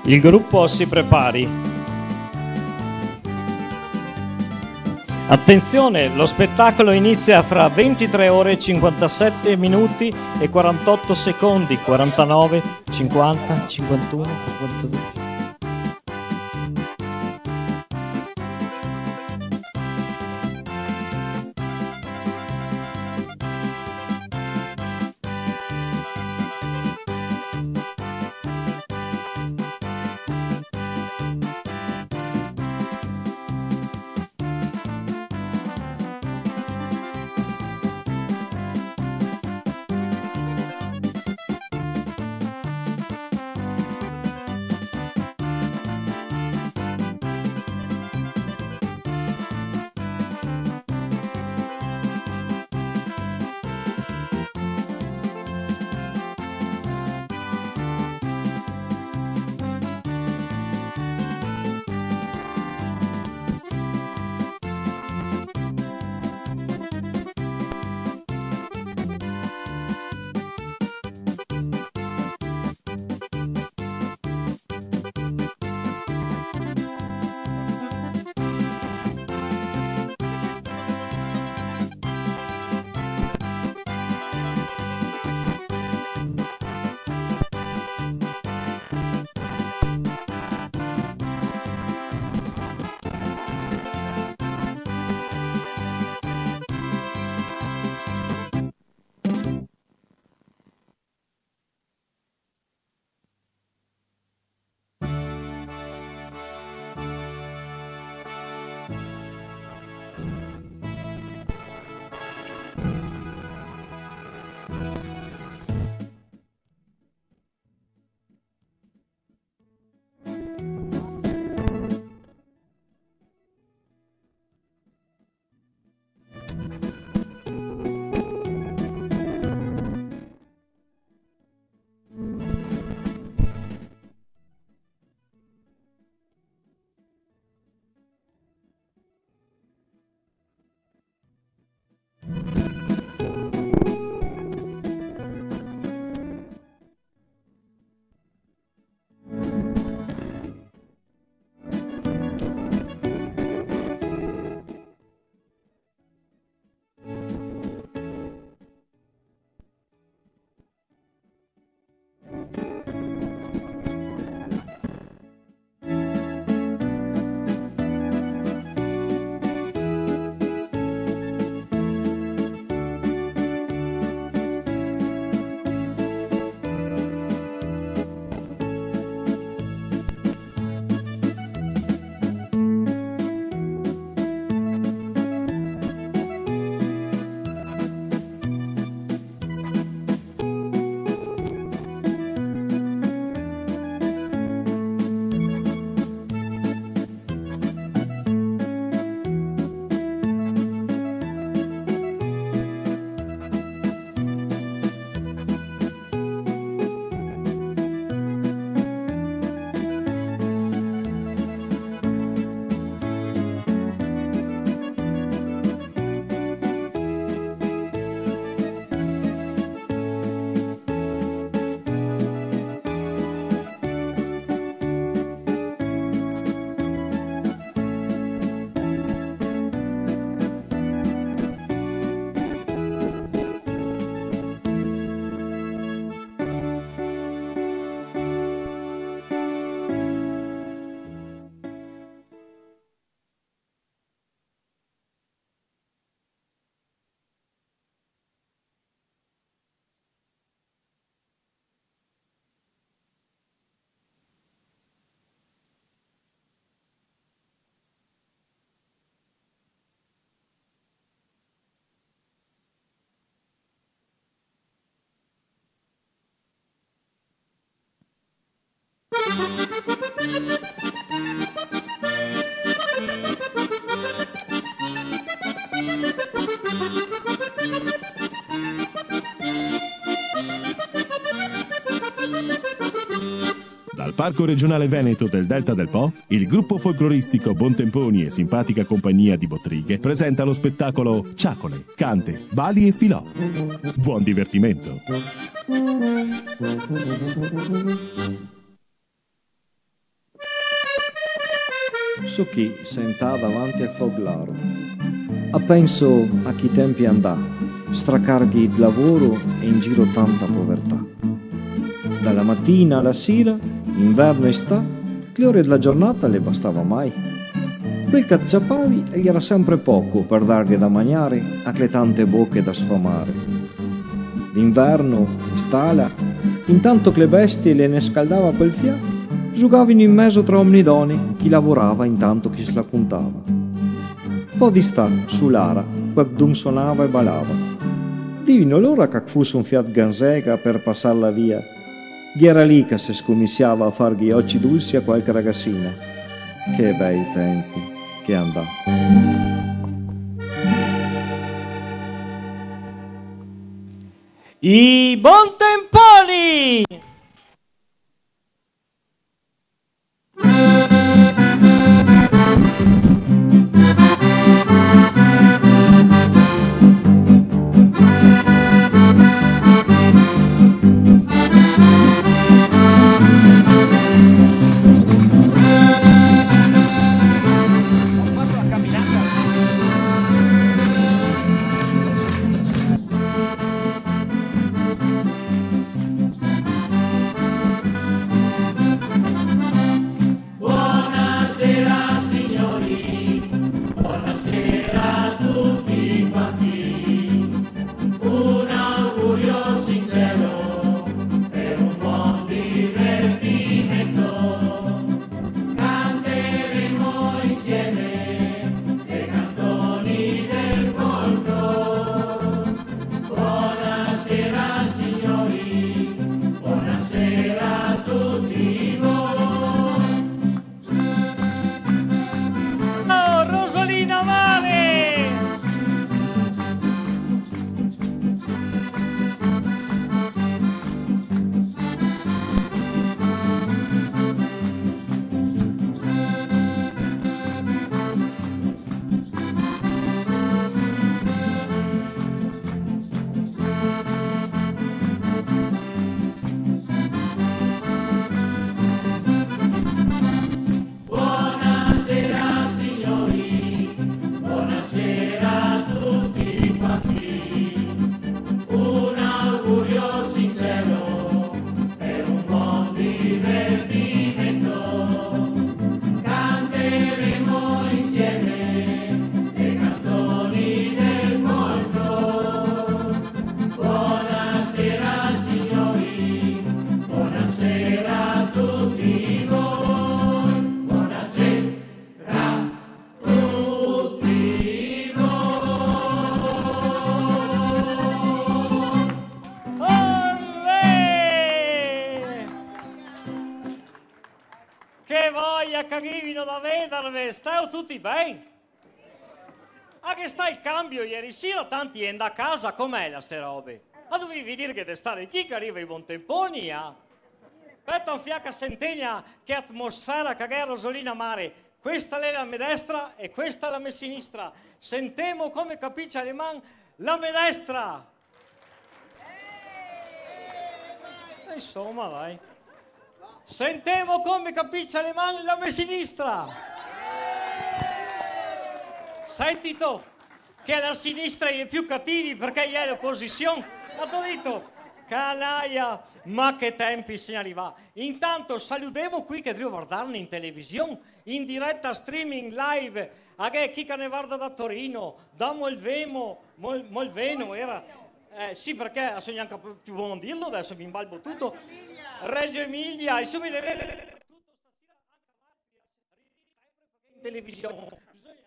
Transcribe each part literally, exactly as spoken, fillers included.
Il gruppo si prepari. Attenzione, lo spettacolo inizia fra ventitré ore e cinquantasette minuti e quarantotto secondi, quarantanove, cinquanta, cinquantuno, cinquantadue. Dal Parco Regionale Veneto del Delta del Po, il gruppo folcloristico Bontemponi e simpatica compagnia di Bottrighe presenta lo spettacolo Ciacole, cante, bali e filò. Buon divertimento! So chi sentà davanti al foglaro. A penso a chi tempi andà, stracarghi de lavoro e in giro tanta povertà. Da la matina a la sira, inverno e istà, che le ore dela giornata le bastava mai. Quel che te ciapavi el gera sempre poco per darghe da magnare a chle tante boche da sfamare. D'inverno, in stala, intanto che le bestie le ne scaldava col fià, zugavino in mezo tra omni e done, chi lavorava intanto chi se la contava. Po d'istà, su l'ara, qualchedun sonava e balava. Divino lora che fusse un fià de ganzega per pasarla via. Gera lì che se scominsiava a farghe i oci dolsi a qualche ragazzina. Che bei tempi che andà. I Bontemponi! Buonasera signori, buonasera a tutti quanti. Un augurio sincero per un buon divertimento. Canteremo insieme le canzoni del folklore. Buonasera signori, buonasera a tutti voi. Oh, Rosolina Mare! Buonasera signori, buonasera a tutti quanti. Un augurio sincero per un buon divertimento. Canteremo insieme le canzoni del folklore. Buonasera signori, buonasera a tutti voi. Buonasera a tutti voi. Olè! Che voia che gavevino da vederve, steo tuti ben? Ah, che xe stà el cambio ieri sira, tanti xe ndà casa, com'ela ste robe? Ma dovevi dirghe de stare chi che riva i Bontemponi, ah? Speta un fià che sentemo che atmosfera che ghe xe, Rosolina Mare. Questa l'è la me destra e questa la me sinistra. Sentemo come capicia le man la me destra. Insoma, dai. Sentemo come capicia le man la me sinistra. Sentito che la sinistra i xe più cativi parché i xe l'oposision. Ma te go dito, canaia, ma che tempi semo rivà. Intanto saludemo quei che drio vardarne in television, in direta streaming live, a ghe chi che ne varda da Torino, da Molvemo, Mol-, Molveno era, Eh, sì, parché so gnanca più bon dirlo, deso me inbalbo tuto. Reggio Emilia. Reggio Emilia, insoma, le vede tuto stasera anca l'altri, ridì sempre parché in television bisogna ridere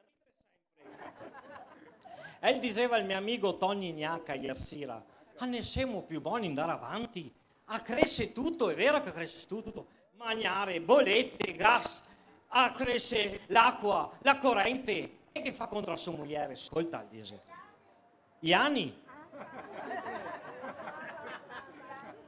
sempre. El diseva el me amigo Toni Gnacca ieri sera: "Ah, no semo più boni ndar avanti? Ah, crese tuto, xe vero che crese tuto, ma magnare, bolete, gas, a crese l'acua, la corente. E che fa contra so muiere? Scolta, el dixe. I ani?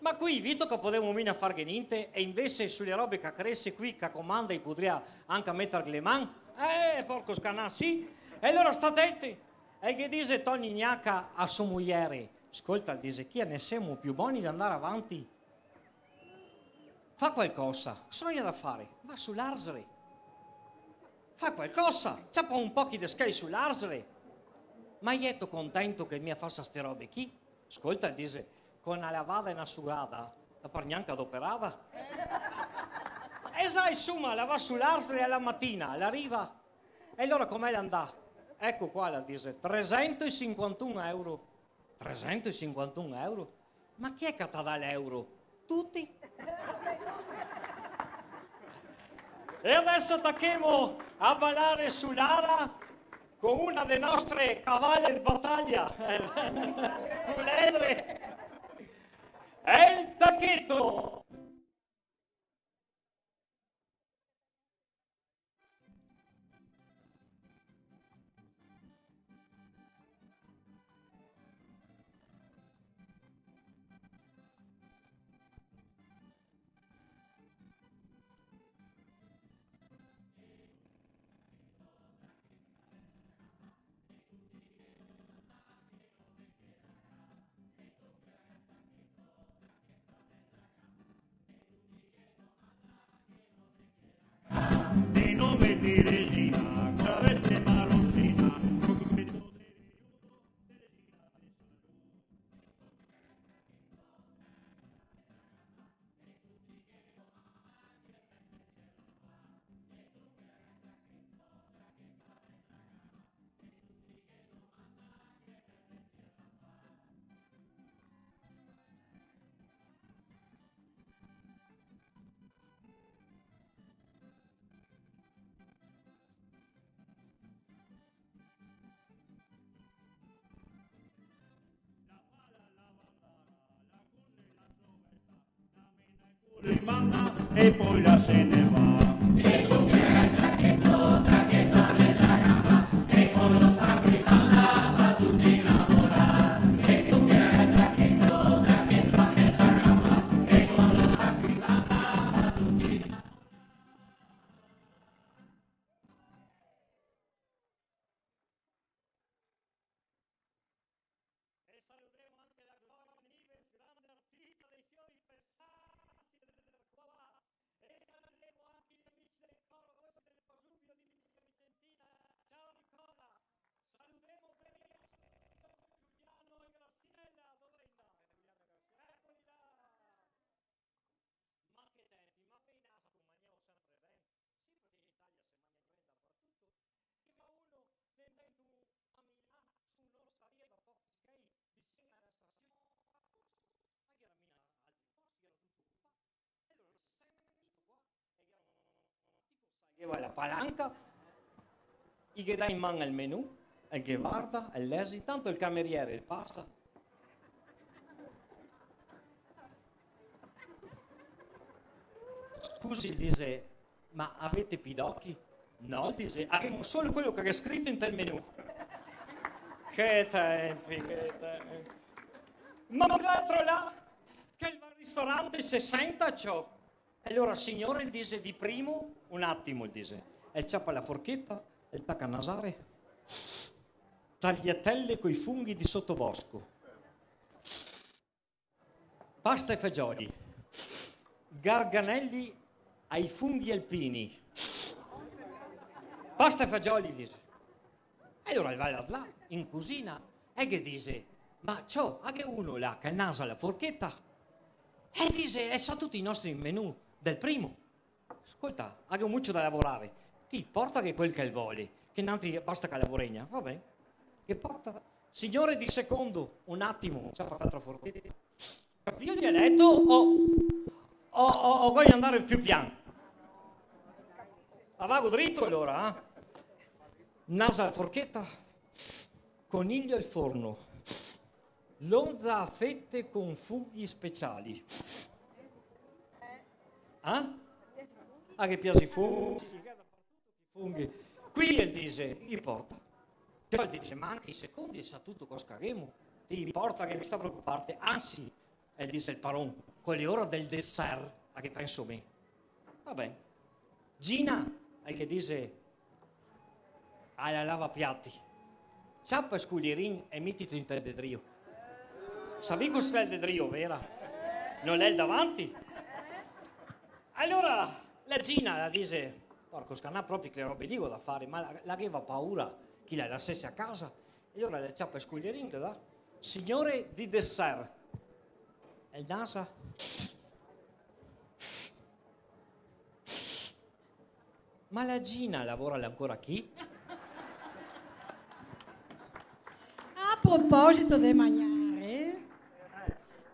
Ma qui, vito che podemo mia farghe ninte, e invese su le robe che crese qui, che comanda, i podria anca meterghe le man? Eh, porco scanà, sì. E alora sta atente. E che dixe Toni Gnaca a so muiere? Scolta, el dixe, chi ne semo più boni de andare avanti? Fa qualcosa, cosa ghe xe da fare? Va su l'Arzere. Fa qualcosa, ciapa un pochi de schei su l'Arzere. Ma ieto contento che el mia fasa ste robe chi? Scolta, el dixe, co na lavada e na sugada, la par gnanca doperada. E za, insoma, la va su l'Arzere a la matina, la riva. E alora come la ndà? Eco qua, la dixe, tresento e sinquantun euro. Tresento e sinquantun euro? Ma chi xe che te dà l'euro? Tuti? E adeso tachemo a balare su l'ara co una de nostre cavale de bataglia, Culedre, el Tacheto. De nome Teresina, co la veste marronsina. Rimanda e poi la se ne va. E saludemo anca la Gloria Nives, grande artista dei fiori, pensate, qua. E saludemo anca i amici del coro Voci del Pasubio di Vicentina. Ciao Nicola, saludemo Benedetto, Giuliano e Graziella, dove andate? Giuliano e Graziella, ecoli là! Ma che tempi, ma pena se magnava sempre ben. Sì, parché in Italia se magna ben dapartuto. Che va uno de dentro a Milano, su un'ostaria, ma pochi schei, vicino alla stazione, ma che era mia altri posti, era tutto occupato. E allora sempre questo qua, e che era un tipo, sai, che va la palanca, i ghe dà in man el menù, el ghe varda, el lese, intanto el cameriere el pasa. Scusi, el dixe, ma avete Pidocchi? No, el dixe, avemo solo quelo che xe scrito inte el menù. Che tempi, che tempi. Ma un altro là, che el va al ristorante, se senta, ciò. E alora, signore, el dixe, di primo, un atimo, el dixe. El ciapa la forcheta, el taca a nasare. Tagliatelle coi funghi di sottobosco. Pasta e fagioli. Garganelli ai funghi alpini. Pasta e fagioli, dixe. E alora el va là, in cusina, e ghe dixe: "Ma ciò, a ghe uno là che nasa la forcheta?" E dixe: "E sa tuti i nostri menù del primo." "Scolta, a ghe un mucio da lavorare. Ti portaghe quel che el vole, che nantri basta che lavoremo." "Va ben." Che porta: "Signore di secondo, un atimo, ciapa l'altra forcheta." Capìo el dialeto o, o, o, o vojo andare più pian? Ma vago drito alora, eh? Nasa la forcheta, coniglio al forno, lonza a fete con funghi speciali. Eh? A ghe piasi i funghi, sì, sì, che dapartuto i funghi. Quei el dixe, i porta. Però el dixe, ma anca i secondi sa tuto cosa che ghemo, ti i porta, che no sta preocuparte, ansi, el dixe el paron, co l'è ora del dessert, a ghe penso mi. Va ben. Gina, el ghe dixe, a la lavapiati. Ciapa el scuglierin e metito inte el dedrio. Savì cos'è el dedrio, vera? No l'è el davanti? Alora la Gina la dixe, porco scanà, proprio che robe lì go da fare, ma la, la gheva paura che la lasese a casa. E alora la ciapa el scuglierin, la dà, signore di dessert. E el nasa. Ma la Gina lavora ancora chi? A proposito de magnare,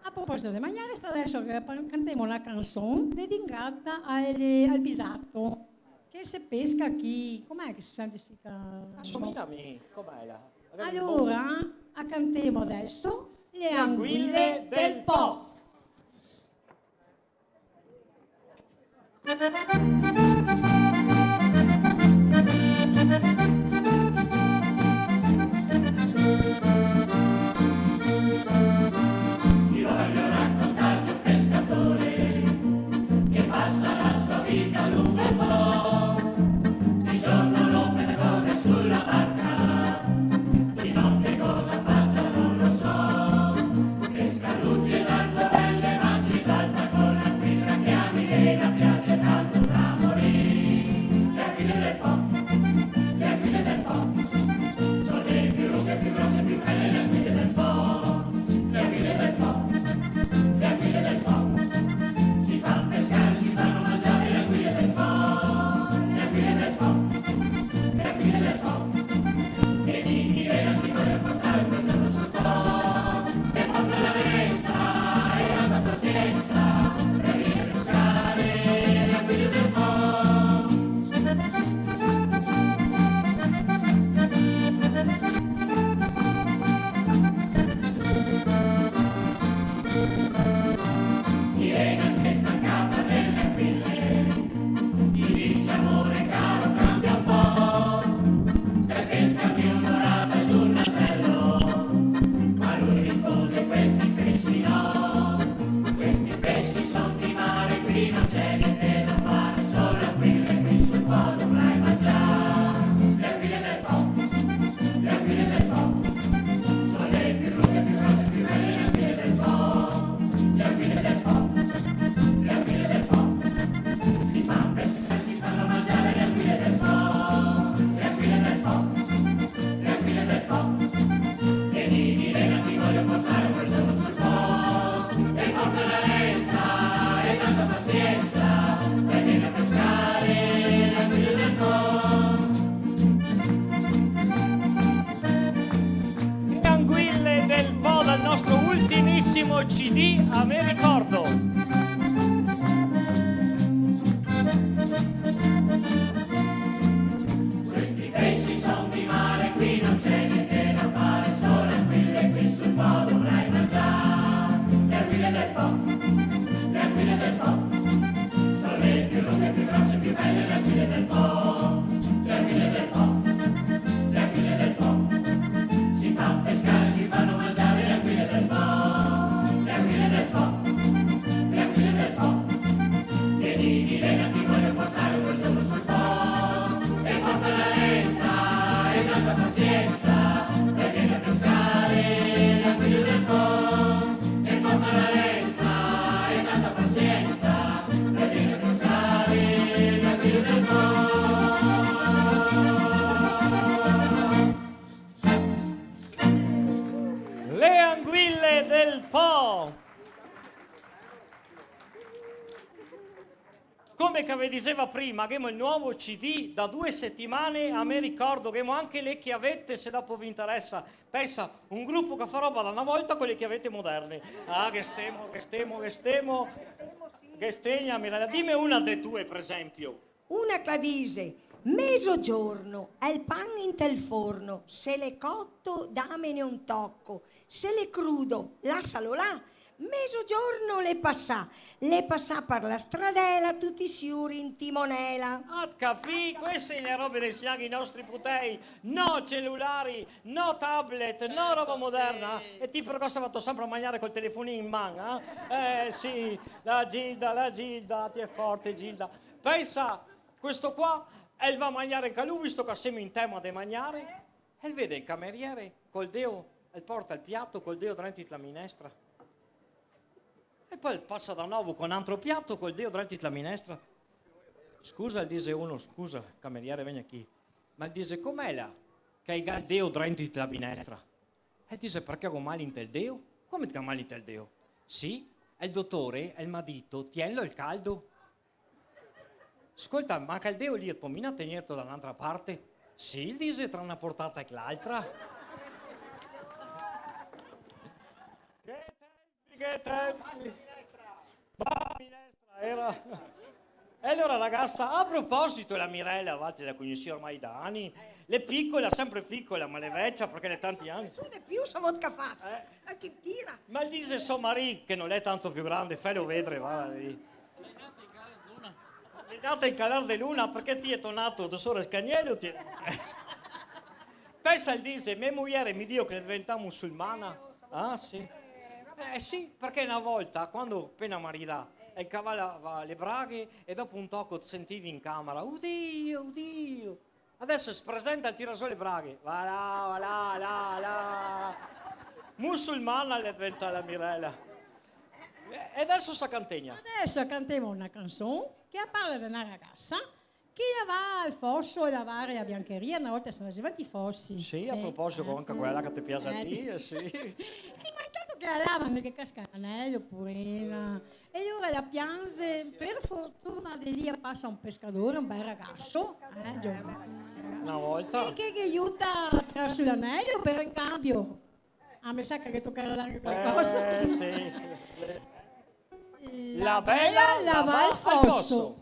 a proposito de magnare, sta deso che pa-, cantemo na canson dedicata al, al bisato, che se pesca chi, com'è che se sente sti ca-, Asomiglia a mi, com'è la? Magari Alora, a cantemo deso, Le anguile anguile del del Po. Po. Ti voglio raccontare di un pescatore che passa la sua vita lungo il Po. Di giorno l'opera corre sulla barca, di notte cosa faccia non lo so. Pesca luce d'arborelle, ma si salta con l'anguilla che a Milena piace tanto da morire. Le anguille del Po, le anguille del Po, sono le più lunghe, più grosse, più belle le anguille del Po. Le anguille del Po, le anguille del Po, si fa pescare, si fanno mangiare le anguille del Po. Le anguille del Po, le anguille del Po. Gli dice: "Amore caro, cambia un po', perché scambi un dorato ed un nasello?" Ma lui risponde: "Questi pesci no, questi pesci son di mare, qui non c'è niente da fare, solo anguille qui sul Po dovrai mangiare." Le anguille del Po, le anguille del Po, sono le più lunghe, più grosse, più belle le anguille del Po. Le anguille del Po, le anguille del Po, si fa pescare, si fanno mangiare le anguille del Po. Le anguille del Po, le anguille del Po, vieni Milena, ti voglio portare un bel giorno sul Po. E porta la lenza e tanta pazienza, per venire a pescare le anguille del Po. Le anguille del Po dal nostro ultimissimo C D, a me ricordo. Questi pesci son di mare, qui non c'è niente da fare, solo anguille qui sul Po dovrai mangiare. Le anguille del Po, le anguille del Po, sono le più lunghe, più grosse, più belle le anguille del Po. Le anguille del Po, le anguille del Po, si fa pescare, si fanno mangiare le anguille del Po. Le anguille del Po, le anguille del Po, vieni Milena, ti voglio portare un bel giorno sul Po. E porta la lenza e tanta pazienza, per venire a pescare le anguille del Po. E porta la lenza e tanta pazienza, per venire a pescare le anguille del Po. Le anguille del Po. Come che ve diseva prima, ghemo el nuovo C D da due setimane, a me ricordo, ghemo anche le chiavete, se dopo ve interesa. Pensa, un grupo che fa roba da na volta co le chiavete moderne. Ah, che stemo, che stemo, che stemo. Che stegna, Mirella. Dime una de tue, per esempio. Una che la dixe: "Mezogiorno, el pan inte el forno, se l'è coto, damene un toco, se l'è crudo, lasalo là, Mezogiorno l'è pasà, l'è pasà par la stradela, tuti i siori in timonela. Ah, capì? Queste xe le robe dei signori, i nostri putei. No celulari, no tablet, no roba moderna. Certo, sì. E ti però cosa te ga fato sempre a magnare col telefonin in man, eh? Eh, sì, la Gilda, la Gilda, ti xe forte, Gilda. Pensa, questo qua, el va a magnare anca lu, visto che semo in tema de magnare, el vede el cameriere col deo, el porta el piato col deo drento la minestra. E po el pasa de novo co un altro piato col deo drento la minestra. "Scusa", el dixe uno, "scusa, cameriere, vegna chi." Ma el dixe: "Com'ela che el ga el deo drento la minestra?" El dixe: "Parché go mal inte el deo." "Come te ga mal inte el deo?" "Sì, el dotore, el m'à dito, tienlo el caldo." "Scolta, ma anca el deo lì, te pol mia tegnerlo da n'altra parte?" "Sì", el dixe, "tra na portata e l'altra." Che tempi, che tempi! Brava minestra, era. E alora, ragasa, a proposito, la Mirella, va, te la cognosi ormai da ani, l'è picola, sempre picola, ma l'è vecia parché l'è tanti ani. Nesuni più sa vodka fas. Eh. Ma chi tira? Ma el dixe so marì, che no l'è tanto più grande, felo vedare, va, lì. L'è ndata in calar de luna, parché ti te ga tornà de sora el scagnelo, ti. Pensa, el dixe, me muiere, mi digo che l'è deventà musulmana. Ah, sì. Eh, sì, parché na volta, quando pena maridà, el cavava le braghe e dopo un toco te sentivi in camera: "Udio, udio." Deso se presenta, el tira zo le braghe. Va là, va là, là, là. Musulmana l'è deventà la Mirella. E, e deso sa cantegna? Deso cantemo na canson che parla de na ragasa che la va al foso a lavare la biancheria, na volta se ndaseva anca i fosi. Sì, a proposito, anca quela là che te piaxe a ti, eh, sì. E ma intanto che la lava, me che casca l'aneio, purina. E alora la pianxe, par fortuna de lì pasa un pescador, un bel ragaso, eh, giovane. Na volta. E che, che ghe iuta a tirar su l'aneio, però in cambio, ah, me sa che ghe tocarà darghe qualcosa. Eh, sì. La bela la va al foso.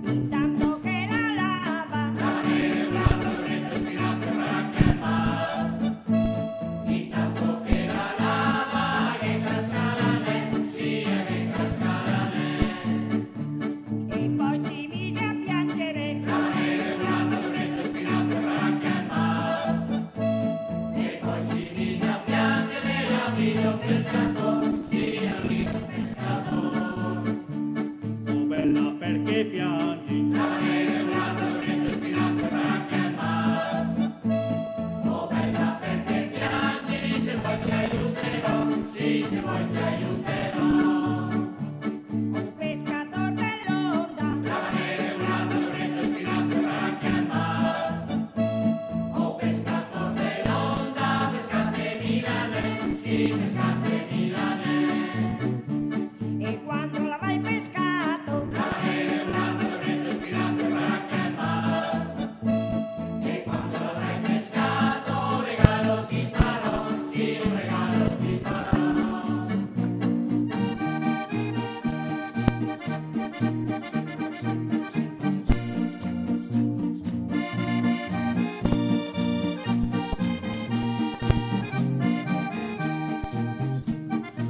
Intanto che la lava, intanto che la lava, che casca l'aneio, sì, che casca l'aneio. E po se mise a piangere. E po se mise a piangere, l'amico pescador, sì, l'amico pescador. Oh bella, perché piangi? Oh bella, perché piangi? Se vuoi ti aiuterò, sì, se vuoi ti aiuterò. Un pescador de l'onda. Oh pescador de l'onda, pescate milanese, sì, pescate milanese. E quando l'avai pescato, e quando l'avrai pescato, un regalo ti farò, sì, un regalo ti farò.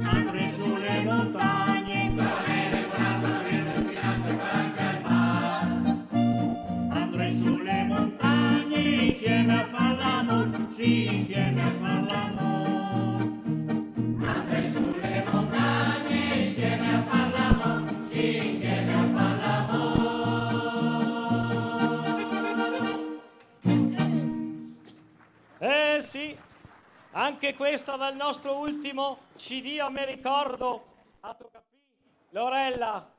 Andrei su le montagne, andrei su le montagne insieme a far l'amor, sì, insieme a far l'amor. Andrei su le montagne insieme a far l'amor, sì, insieme a far l'amor. Eh sì, anche questa dal nostro ultimo C D, a me ricordo. A to capì? Lorella,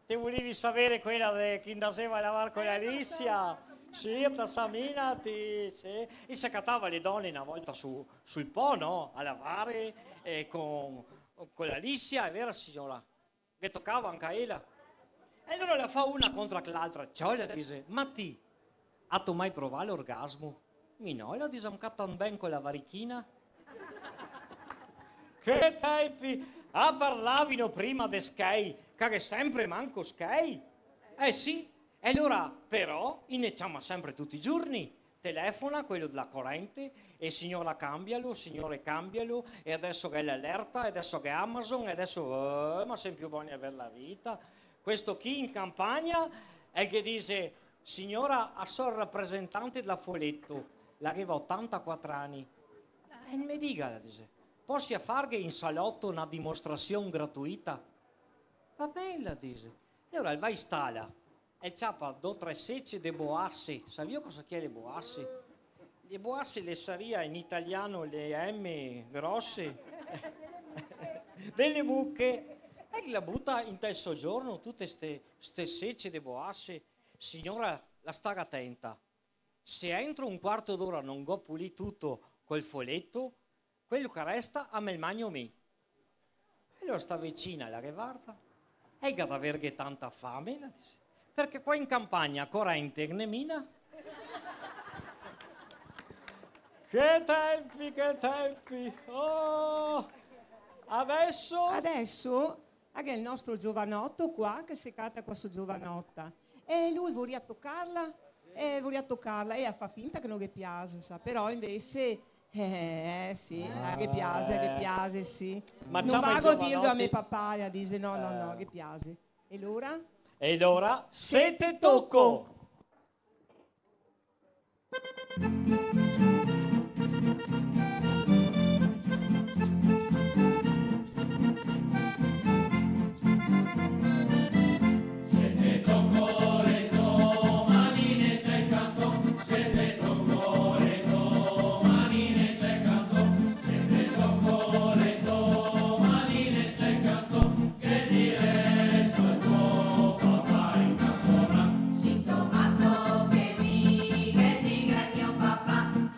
te volevi saver quela de chi ndaseva a lavar co la Lisia? Sì, ta sa mina, ti, sì. E se catava le done na volta su, sul Po, no? A lavar, eh, con, con la Lisia, xe vera, siora? Ghe tocava anca a ela? E alora la fa una contra l'altra. Ciò, la dixe: "Ma ti, ato mai provà l'orgasmo?" "Mi no", la dixe, "me catan ben co la varichina." Che tempi! Ah, parlavino prima de schei, che ghe xe sempre manco schei. Eh sì, e alora, però, i ne ciama sempre tuti i giorni. Telefona quelo dela corente, e: "Signora, cambialo, signore, cambialo, e adeso gh'è l'alerta, e adeso gh'è Amazon, e adeso, eh, ma semo pì boni a ver la vita." Questo chi in campagna, el ghe dixe: "Signora, a so el rapresentante dela Foletto, la gh'eva otantaquatro ani." "Eh, me diga", la dixe, "posia farghe in saloto na dimostrasion gratuita?" "Va ben", la dixe. E alora el va in stala, el ciapa do tre sece de boase. Savìo cosa che xe le boase? Le boase le saria in italian le eme grose dele muche. E la buta inte el soggiorno tute ste, ste sece de boase. "Signora, la staga atenta. Se entro un quarto d'ora no go pulì tuto col Foletto, quelo che resta a me el magno mi." E alora sta vecina la ghe varda. "E el ga da verghe tanta fame", la dixe, "parché qua in campagna corente ghe n'è mina." Che tempi, che tempi! Oh! Adeso? Adeso, ah, gh'è el nostro giovanoto qua che se cata co la so giovanota. E lu el voria tocarla, e voria tocarla, e la fa finta che no ghe piaxe, sa, però invese, eh, eh, sì, ah, ghe piaxe, ghe piaxe, sì. Ma no vago a dirlo a me papà, la dixe, no, no, no, ghe piaxe. E alora? E alora, se te toco! Sito mato che mi ghe diga al mio papà,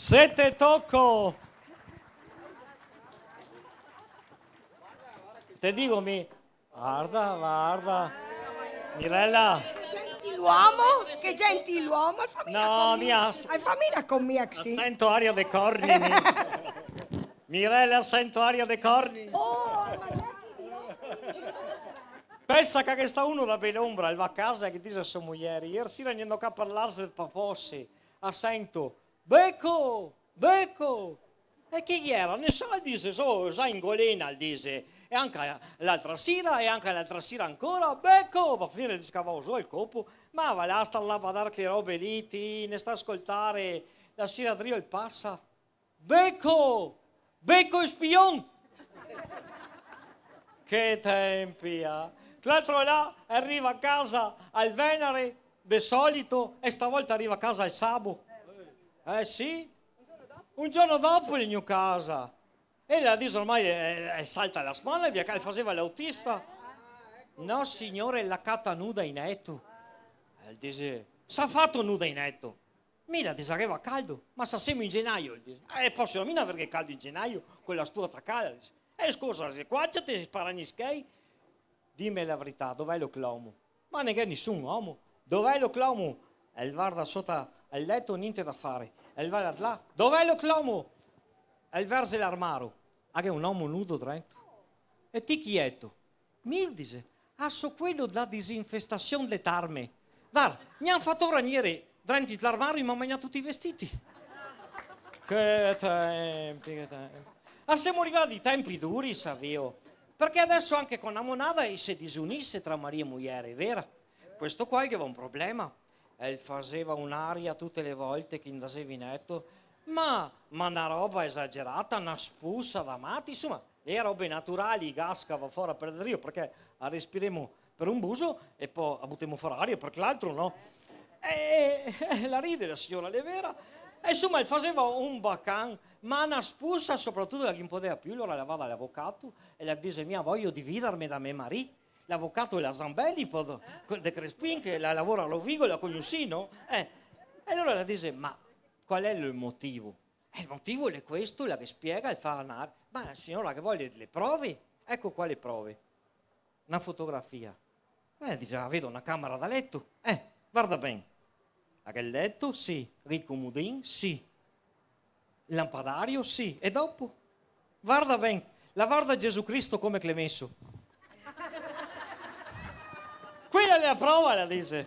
Se te toco! Te digo mi, varda, varda. Mirella. Che gentiluomo, che gentiluomo, al fa mia... No, con mi, mia s-, al fa mia con mi, sì. Sento aria de corni, mi. Mirella, sento aria de corni. Oh, ma... Pensa che ghe sta uno da Belonbra, el va a casa e ghe dixe a so mujer: "Ier sira, gnendo ca parlarse de papose, a sento: Beco! Beco!" "E chi gera?" "Nesuni", el dixe, "so, so in Golena", el dixe, "e anca l'altra sira, e anca l'altra sira ancora, Beco!" Va a finire che el scava zo el copo. "Ma va là, sta là a badar che robe lì, ti, ne sta a scoltare, la sira drio el pasa." "Beco! Beco e spion!" Che tempi, ah! Che l'altro là el riva a casa al venare, de solito, e stavolta el riva a casa al sabo. Eh sì. Un giorno dopo el vien casa. E la dixe: "Ormai, eh, eh, salta la spana, via, che el faseva l'autista." "No, signore, la cata nuda in leto." El dixe: "S'à fato nuda in leto?" "Mi", la dixe, "gaveva caldo." "Ma se semo in genaio", el dixe. "Eh, poso mi no averghe caldo in genaio co la stufa tacada?" el dixe. "Eh, scusa, se qua te spara gni schei, dime la verità, dov'è lo clomo?" "Ma no ghe xe nisun omo." "Dov'è lo clomo?" El varda sota el leto, gnente da fare. El va là de là. "Dov'è lo clomo?" El verxe l'armaro. "A ghe xe un omo nudo drento." "E ti chi eto?" "Mi", el dixe, "a so quelo da disinfestasion de tarme. Varda, i me ga fato ragnere drento l'armaro, i me ga magnà tuti i vestiti." Che tempi, che tempi. Ah, semo rivai ai tempi duri, saveo. Parché deso anca co na monada i se disunise tra marì e mujer, xe vera? Questo qua el gaveva un problema. El faseva un'aria tute le volte che i ndaseva in leto, ma, ma na roba esagerata, na spusa da mati, insoma, le robe naturali, i gas che va fora par drio, parché a respiremo par un buso e po a butemo fora aria par l'altro, no? E, e la ride la siora, l'è vera. E insoma, el faseva un bacan, ma na spusa sopratuto la ghin podeva più, alora la va da l'avocato e la dixe: "Mi voio dividerme da me marì." L'avocato l'è Zambelli, po, quel de Crespin, che la lavora a Rovigo, la cognusì, no? Eh. E alora la dixe: "Ma qual è el motivo?" "Eh, el motivo l'è questo", la ghe spiega, el fa anar. "Ma la siora ghe vol le prove?" "Eco qua le prove. Na fotografia." Eh, dixe: "Ah, vedo na camera da leto. Eh, varda ben. A ghe el leto?" "Sì." "A ghe i comodin?" "Sì." "El lampadario?" "Sì." "E dopo?" "Varda ben, la varda Gesù Cristo come che l'è meso." "Quela l'è la prova", la dixe.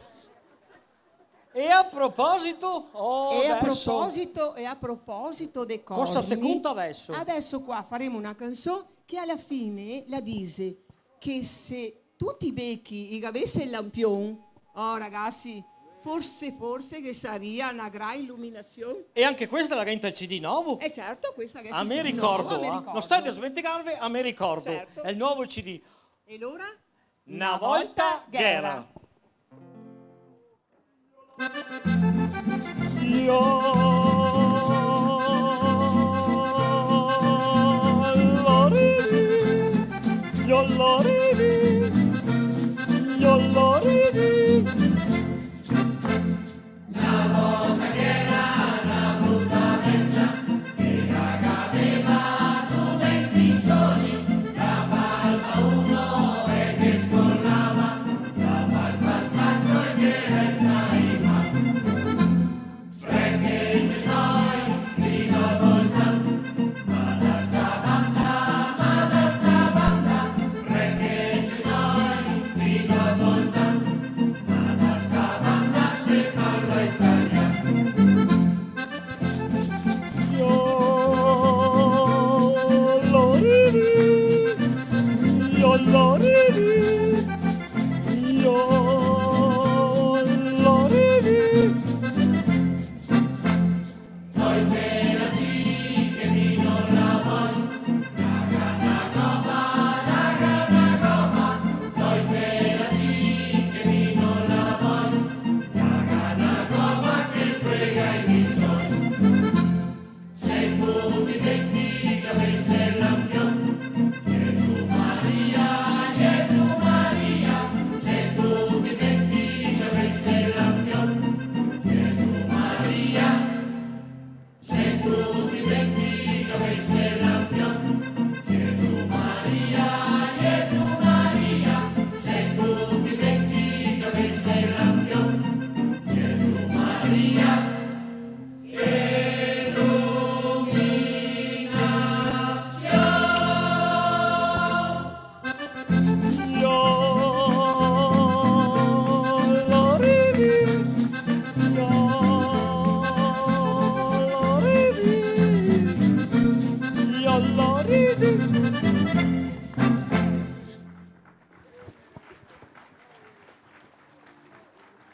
"E a proposito?" Oh, e a deso proposito, e a proposito de cosa se conta deso? Deso qua faremo na canson che a la fine la dixe che se tuti i bechi i gavese el lampion, oh, ragasi, forse, forse che saria na gran iluminasion. E anca questa la ga inte el CD novo? Eh, certo, questa che... A me ricordo, a me ricordo. No sté desmentegarve, a me ricordo. Certo. Xe el novo CD. E alora? Na volta ghera.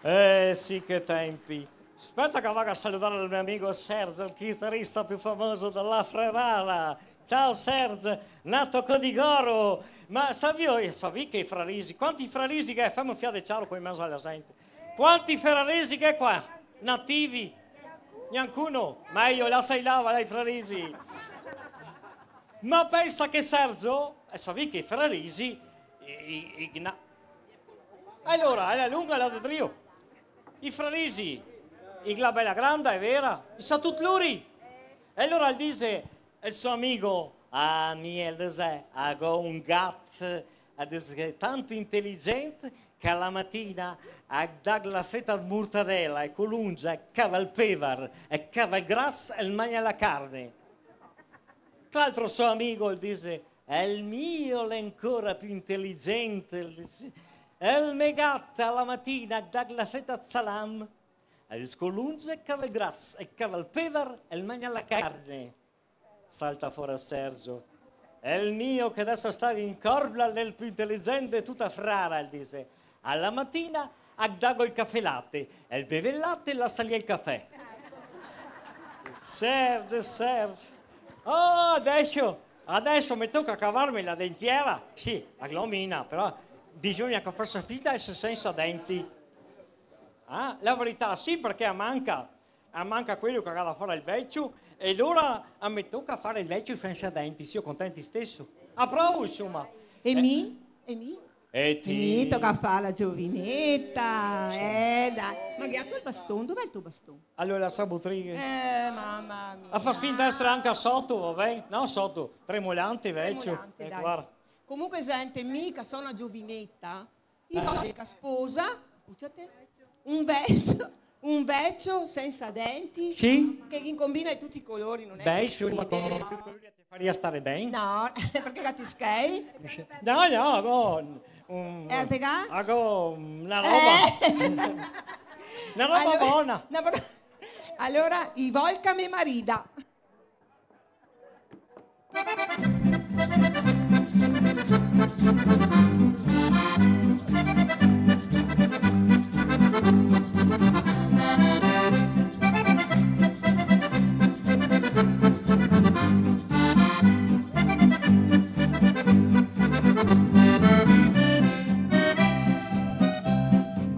Eh, sì, che tempi. Speta che vago a saludar el me amigo Serge, el chitarista più famoso dela Fredara. Ciao, Serge, nato co di Goro. Ma savì, savì che i frarisi, quanti frarisi che xe? Femo un fià de ciaro qua in mezo a la gente. Quanti frarisi che xe qua? Nativi? Gnancuno? Mejo, lasai là, va là i frarisi. Ma pensa che Sergio, eh, savì che i frarisi, i, i, i gna-, alora, a la lunga la de drio. I frarisi, i gna bela granda, xe vera, i sa tut lori. E alora el dixe, el so amigo: "Ah, mi", el dixe, "a go un gat", el dixe, "tanto inteligente che a la matina a dà la feta de mortadela e colungia, e cava el pevar, e cava el gras, e el magna la carne." L'altro so amigo el dixe: "El mio l'è ancora più inteligente", el dixe, "el me gat a la matina a dà la feta de salam, el scolunge, cava el gras, e cava el pevar, e el magna la carne." Salta fora Sergio: "El mio, che deso stava in corba, l'è el più inteligente de tuta Frara", el dixe, "a la matina a dago el cafè late, el beve el late e lasa lì el cafè." Sergio, Sergio. "Oh, adeso, adeso me toca cavarme la dentiera." "Sì, a glomina, però bisogna che fasa finta de eser sensa denti." "Ah, la verità, sì, parché a manca, a manca quelo che ga da far el vecio, e alora a me toca far el vecio sensa denti, sio contenti steso. A provo, insoma." "E mi? E mi?" "E ti?" "E mi toca far la giovineta, eh, dai." "Ma gheto el baston? Dov'è el to baston?" "Alora, la sa, butriga." "Eh, mama mia." A far finta de eser anca soto, va ben? No soto, tremolante, vecio. Tremolante, eh, dai. Varda. Comunque, gente, mi che so na giovineta, i voio che sposa, scuxate, un vecio, un vecio sensa denti, sì, che ghin combina de tuti i colori, no xe che... Beh, insoma, sì, con tuti i colori te faria star ben. No, parché che ti schei? No, no, go un... Eh, te ga? Go na roba, eh, na roba bona. Alora, no, però, alora, i vol che me marida.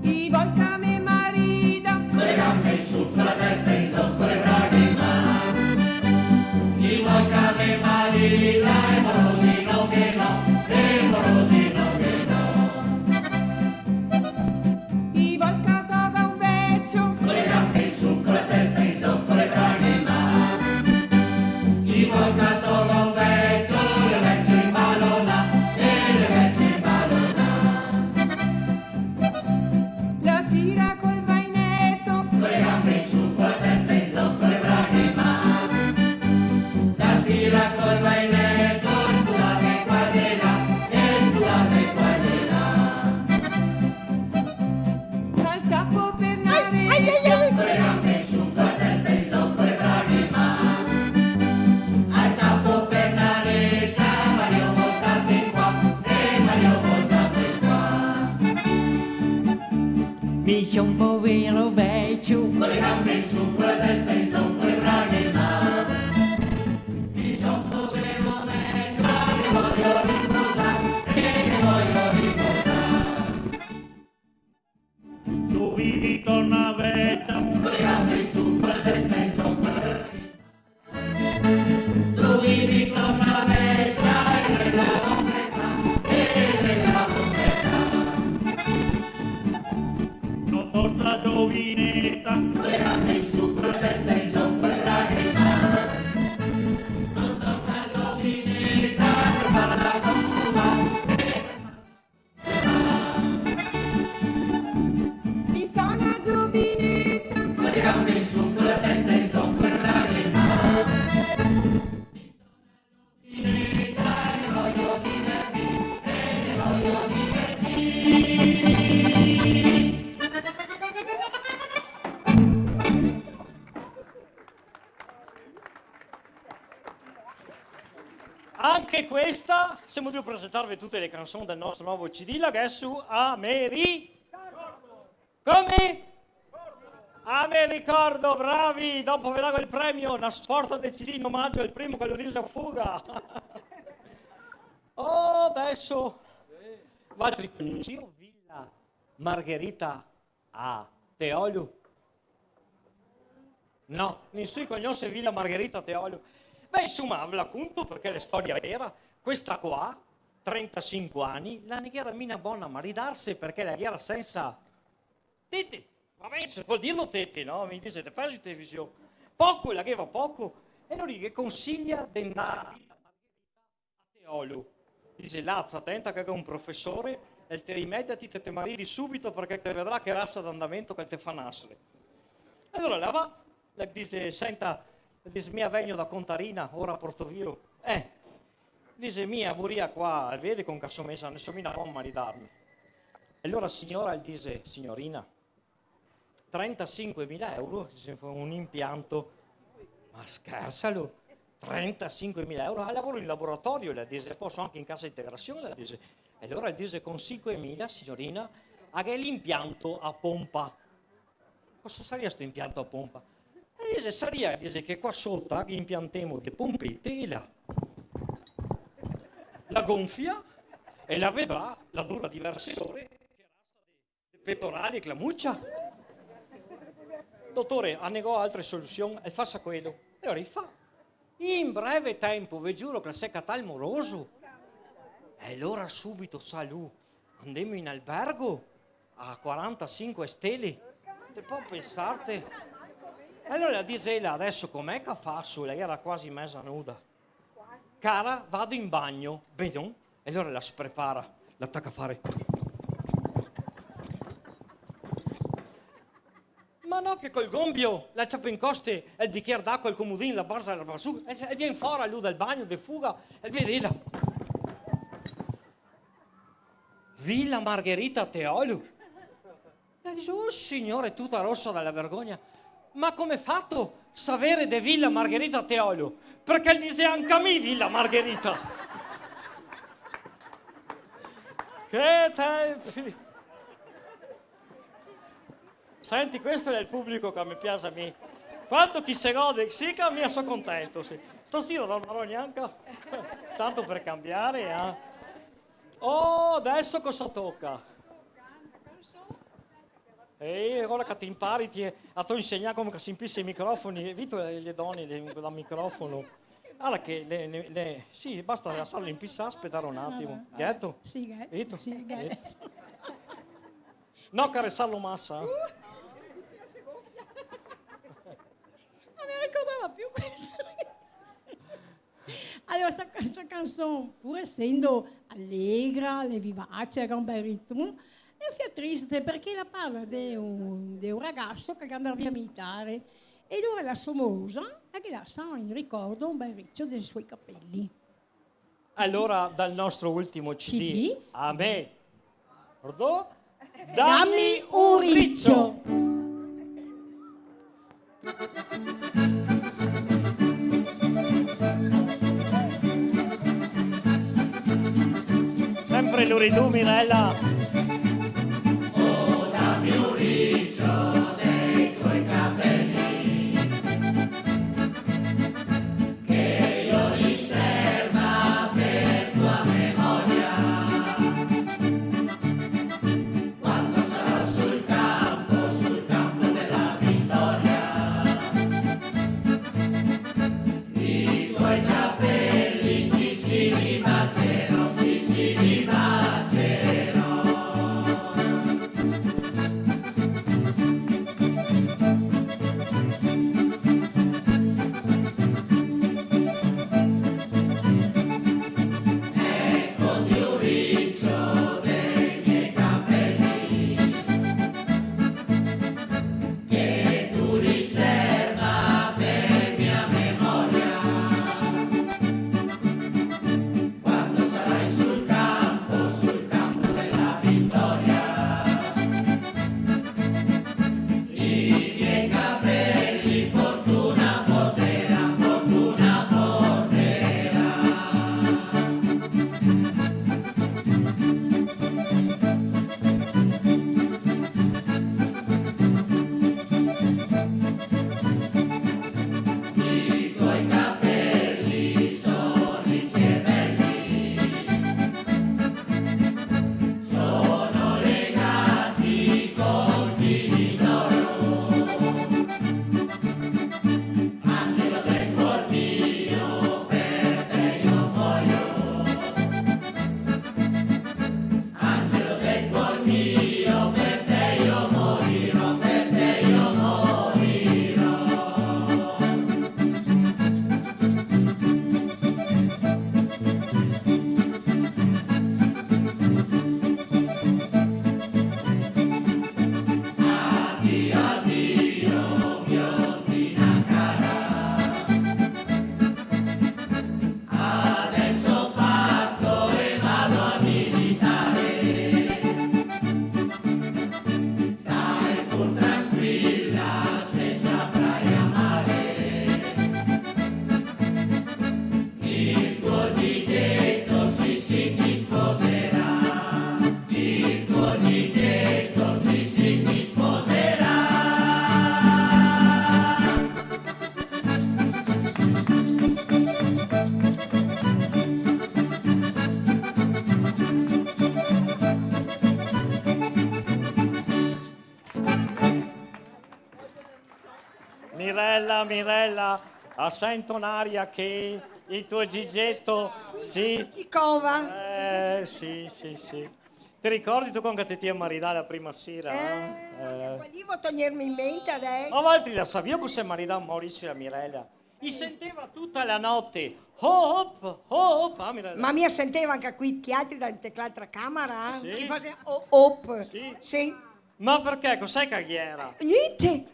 I vol che me marida. Co le gambe in su, co la testa in zo, co le braghe in man. I vol che me marida, e morosi no ghe n'ò, e morosi no ghe n'ò. I vol che toga un vecio. Co le gambe in su, co la testa in zo, co le braghe in man. I vol che toga un vecio, el vecio in balona, e el vecio in balona. La sira col vaineto. Co le gambe in su, co la testa in zo, co le braghe in man. La sira col vaineto, sbudate qua e de là, e sbudate qua e de là. Al ciapo per na recia. Ai, ai, ai, ai. Co le gambe in su, co la testa in zo, co le braghe in man. Al ciapo per na recia, me voio portar de qua, e me voio portar de qua. Mi son un povero vecio. Co le gambe in su, co la testa in zo, co le braghe in man. Mi son un povero vecio, me voio riposar, e me voio riposar. Tu vivi torna vecia. Co le gambe in su, co la testa in zo, co le braghe in man. No tosta giovineta. Mi son na giovineta. Anche questa, semo drio presentarve tute le canson del nostro novo C D, la ghe xe su Ameri-, come? Me ricordo, bravi, dopo ve dago el premio, na sporta de cistino, magio, el primo che lo dixe a fuga. Oh, deso, valtri conosìo Villa Margherita a Teolio? No, nisuni cognose Villa Margherita a Teolio. Beh, insoma, ve la conto parché l'è storia vera. Questa qua, trentasinque ani, la ne gera mia bona a maridarse parché la gera sensa tete. Va ben, se pol dirlo tete, no? Me dixe, te pensi in television. Poco, la gera poco. E alora i ghe consiglia de ndar a Villa Margherita a Teolio. Dixe, là, sta tenta che ghe xe un profesore, el te rimedia, ti te, te maridi subito parché te vedrà che rasa d'andamento che el te fa nasere. E alora la va, la dixe, senta, dixe, mi vegno da Contarina, ora Portoviejo. Eh, dixe, mi voria qua, vede con che so mesa, no so mia bon a maridarme. E alora la siora el dixe, signorina, trentasinquemila euro, se fa un impianto. Ma schersa lu? Trentasinquemila euro? Ah, lavoro in laboratorio, la dixe, po so anca in cassa integrasion, la dixe. E alora el dixe, con sinquemila, signorina, a ghe l'impianto a pompa. Cosa saria sto impianto a pompa? E dixe, saria, dixe, che qua sota impiantemo de pompete e la, la gonfia e la vedrà, la dura diverse ore, che rasa de petorali e clamucia. Dotore, a negò altre solusion, el fasa quelo. E alora i fa. In breve tempo, ve giuro che el se catà el moroso. E alora subito, sa lu, andemo in albergo a quarantasinque stele. Te pol pensarte? E alora la dixe ela, deso come che faso? La gera quasi meza nuda. Cara, vado in bagno. Benon. E alora la se prepara, la taca a fare. Ma no che col gonbio la ciapa in coste el bichier d'acua, el comodin, la barza, la barzuga, e, e vien fora lu dal bagno de fuga, e vede ela. Villa Margherita Teolio. E dixe, "Oh signore", tuta rosa dala vergogna, "ma come fato saver de Villa Margherita Teolio?" "Parché el dixea anca mi Villa Margherita." Che tempi! Senti, questo l'è el publico che me piaxe a mi. Quando che i se gode, sì, che mi so contento, sì. Stasera dormirò gnanca. Tanto par cambiare, eh. Oh, deso cosa toca? Eh, ora che te inpari, ti, a te insegnà come che se inpisa i microfoni, vito le, le done, le, col microfono. Varda che le, le, le, sì, basta lasarle inpisar, spetar un atimo. Ah, ah, ah. Gheto? Sì, ghe-, vito? Sì, gheto. Gheto. No caresarlo masa. Uh, no me ricordava più questo. Alora, sta, sta canson, pur esendo alegra, l'è vivace, ga un bel ritmo, l'è un fià triste parché la parla de un, de un ragaso che ga da ndar via militare e alora la so mosa la ghe lasa in ricordo un bel ricio dei suoi capelli. Alora, dal nostro ultimo C D, C D? A me, pardon? Dammi un ricio. Sempre lu ridù, Mirella. Oh, dammi un ricio dei tuoi capelli. Che io riserva per tua memoria. Quando sarò sul campo, sul campo della vittoria, i tuoi capelli, sì, sì, li bacerò, sì, sì, li bacerò. Mirella, Mirella, a sento n'aria che el to Gigeto, sì. Cicova. Eh, sì, sì, sì. Te ricordi ti quando che te ti maridà la prima sera, eh? Eh, eh. Volevo togliermi in mente adesso. Ma valtri la savìo che se maridà Maurizio e la Mirella? I senteva tuta la note. Ho, hop, ho, hop, ah, Mirella. Ma mi senteva anca quei altri da, de l'altra camera, eh? Sì. Che faceva ho, hop. Sì. Sì. Ma perché? Cos'è che ghe era? Gnente.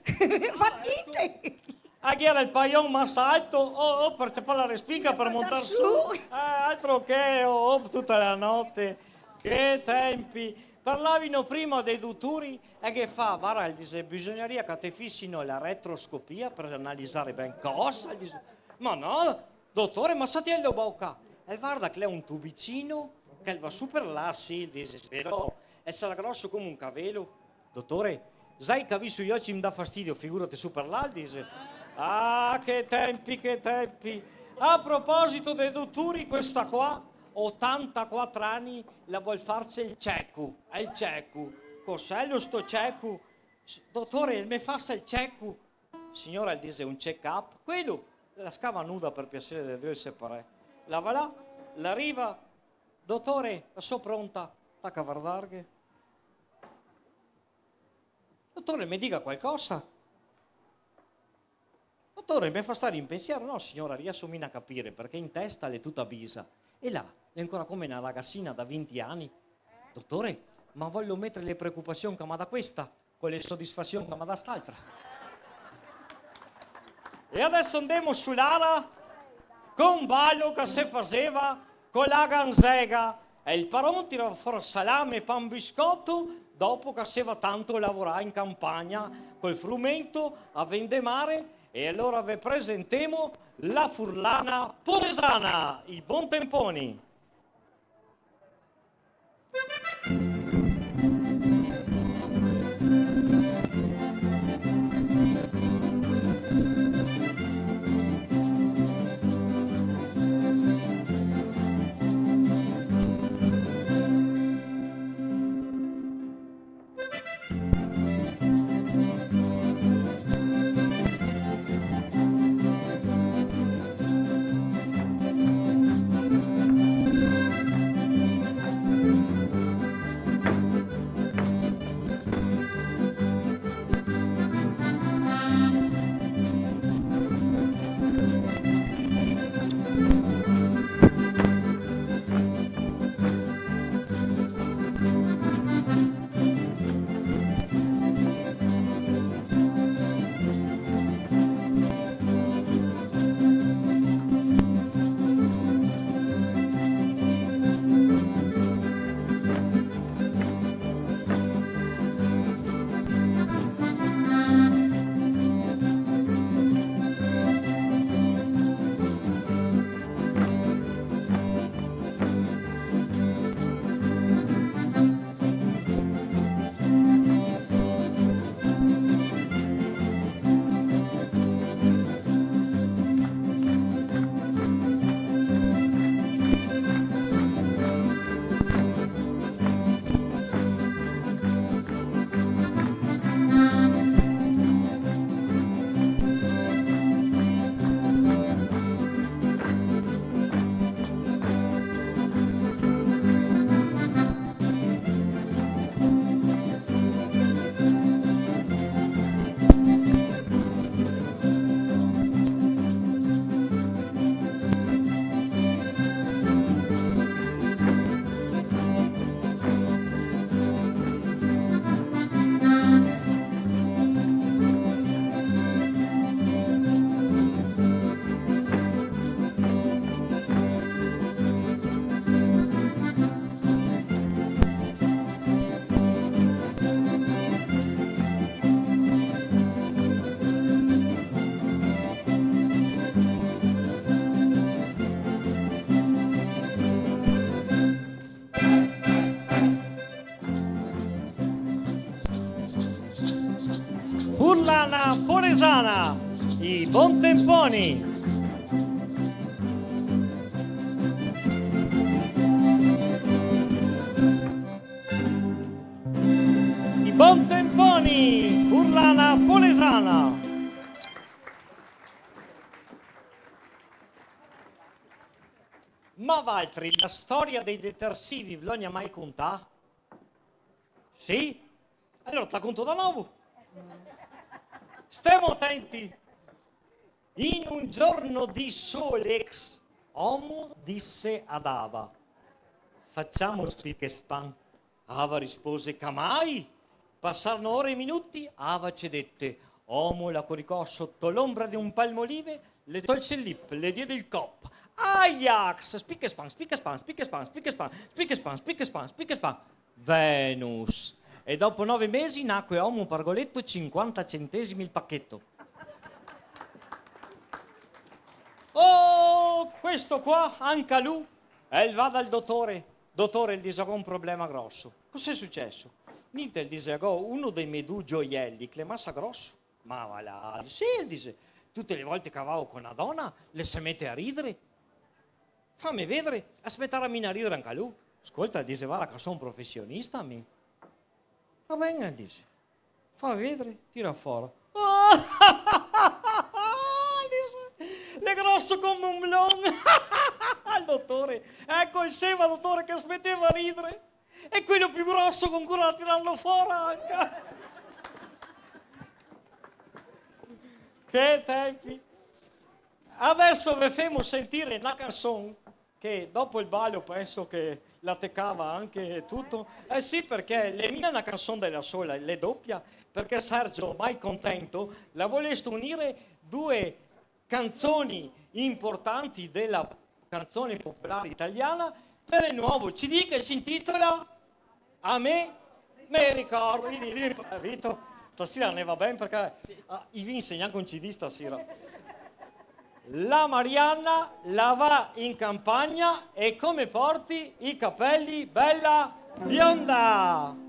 Fa gnente. Ah, ghe era el paion masa alto, oh, oh, par ciapar la respinga, par montar su. Eh, altro che, oh, oh, tuta la note. Che tempi. Parlavino prima dei dotori e che fa, varda, el dixe, bisognaria che te fisino la retroscopia par analizar ben cosa, el dixe. Ma no, dotore, ma satielo boca. E varda che l'è un tubicino che va su par là, sì, el dixe, però, e sarà groso come un cavelo. Dotore, za che visto i oci me dà fastidio, figurate su par là, el dixe. Ah, che tempi, che tempi. A proposito de dotori, questa qua, otantaquatro ani, la vol farse el ceco, el ceco. Cos'elo sto ceco? S-, dotore, me fasa el ceco. Siora, el dixe, un check-up. Quelo, la scava nuda par piaser de Dio, el se pare. La va là, la riva. Dotore, la so pronta. Taca vardarghe. Dotore, me diga qualcosa. Dotore, me fa star in pensiero. No, siora, rieso mia a capir, parché in testa l'è tuta bisa. E là, l'è ancora come na ragasina da vinti ani. Dotore, ma vojo meter le preocupasion che me dà questa co le sodisfasion che me dà st'altra. E adeso ndemo su l'ara co un balo che se faseva co la ganzega, e el paron tirava fora salame, pan, biscoto, dopo che se va tanto a lavorar in campagna col frumento a vendemare, e alora ve presentemo la furlana poresana, i bon temponi. Furlana poresana, i bon temponi. I bon temponi, furlana poresana. Ma valtri, la storia dei detersivi ve la gna mai contà? Sì? Alora te la conto da novo. Stemo atenti. In un giorno di solex, omo dise a ava: "Facciamo spic e span." Ava rispose: "Ca mai!" Pasarono ore e minuti, ava cedette. Omo la coricò sotto l'ombra di un palmolive, le tolse il lip, le diede il cop. Ajax! Spic e span, spic e span, spic e span, spic e span, spic e span, spic e span, spic e span. Venus. E dopo nove mesi nacque omo pargoleto, cinquanta centesimi il pacchetto. Oh, questo qua, anca lu, el va dal dotore. "Dotore", el dise, "go un problema groso." "Cos'è suceso?" "Ninte", el dise, "go uno dei me du gioieli che l'è masa groso." "Ma va là", "Sì", el dise, "tute le volte che vao co na dona, le se mete a ridere." "Fame vedere." "Aspetarà mi na ridere anca lu." "Scolta", el dise, "varda che so un profesionista, mi." "Va ben", el dise. "Fa vedere", tira fora. L'è groso come un melon. El dotore: "Eco, el sema, dotore, che smeteva ridere. E quelo più groso go ancora da tirarlo fora anca." Che tempi. Adeso ve femo sentire na canson che dopo el balo penso che la te cava anca tuto. Eh sì, parché l'è mia na canson de la sola, l'è dopia, parché Sergio Malcontento l'à volesto unire due canzoni importanti dela canzone popolare italiana par el nuovo C D che se intitola A me me ricordo, vedi, vedi, Vito, stasera ne va ben parché, ah, i ve insegna anca un C D stasera. La Marianna la va in campagna e come porti i capelli bella bionda.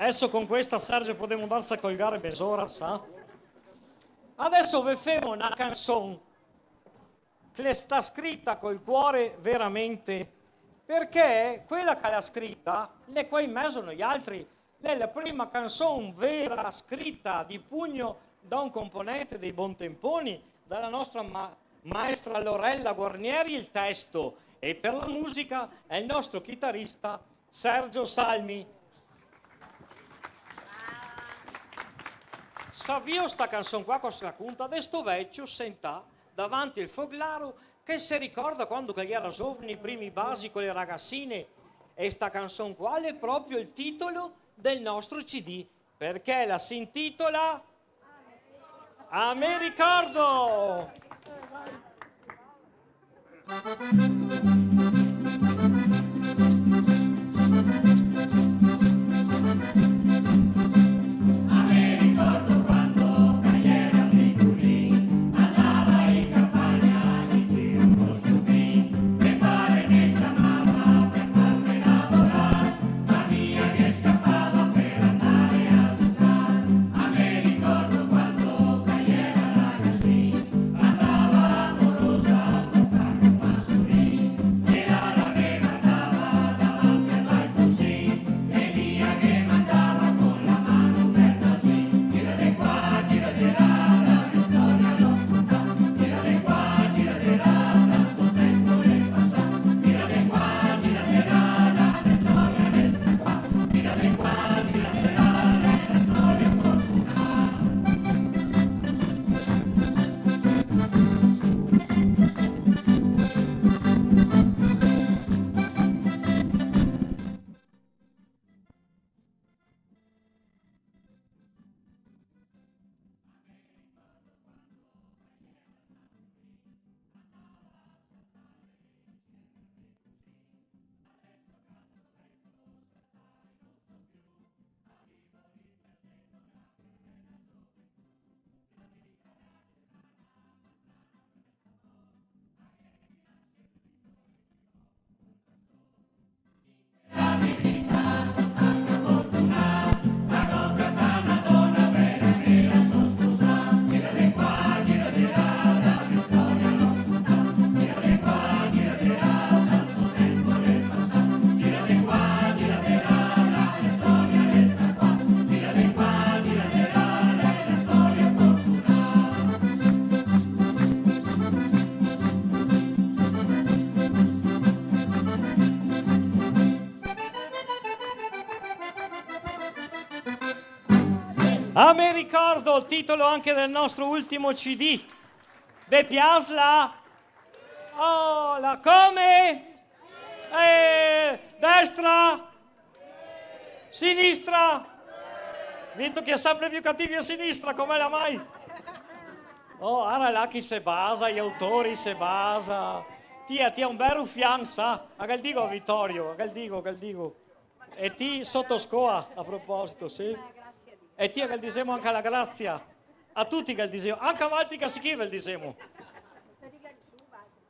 Deso con questa, Sergio, podemo ndarse a colgare mesora, sa? Deso ve femo na canson che l'è sta scrita col cuore veramente, parché quela che l'à scrita l'è qua in mezo a noialtri, l'è la prima canson vera scrita de pugno da un componente dei Bontemponi, da la nostra ma-, maestra Lorella Guarnieri il testo, e per la musica è il nostro chitarrista Sergio Salmi. Savìo sta canson qua cosa raconta? De sto vecio sentà davanti al foglaro che se ricorda quando che el gera zovene, i primi basi co le ragasine, e sta canson qua l'è proprio el titolo del nostro C D, parché la se intitola A me ricordo! Ah, me ricordo il titolo anche del nostro ultimo C D. Ve piasla? Oh, la come? Eh, destra? Sinistra? Vito che xe sempre più cativi a sinistra, come la mai? Oh, ara là chi se basa, i autori se basa. Tia, tia, un bel rufian, sa? A che el digo, Vitorio? A che el digo, a che el digo? E ti soto scoa, a proposito, sì? E ti che el disemo anca la grazia. A tuti che el disemo, anca a valtri che si chi ve el disemo.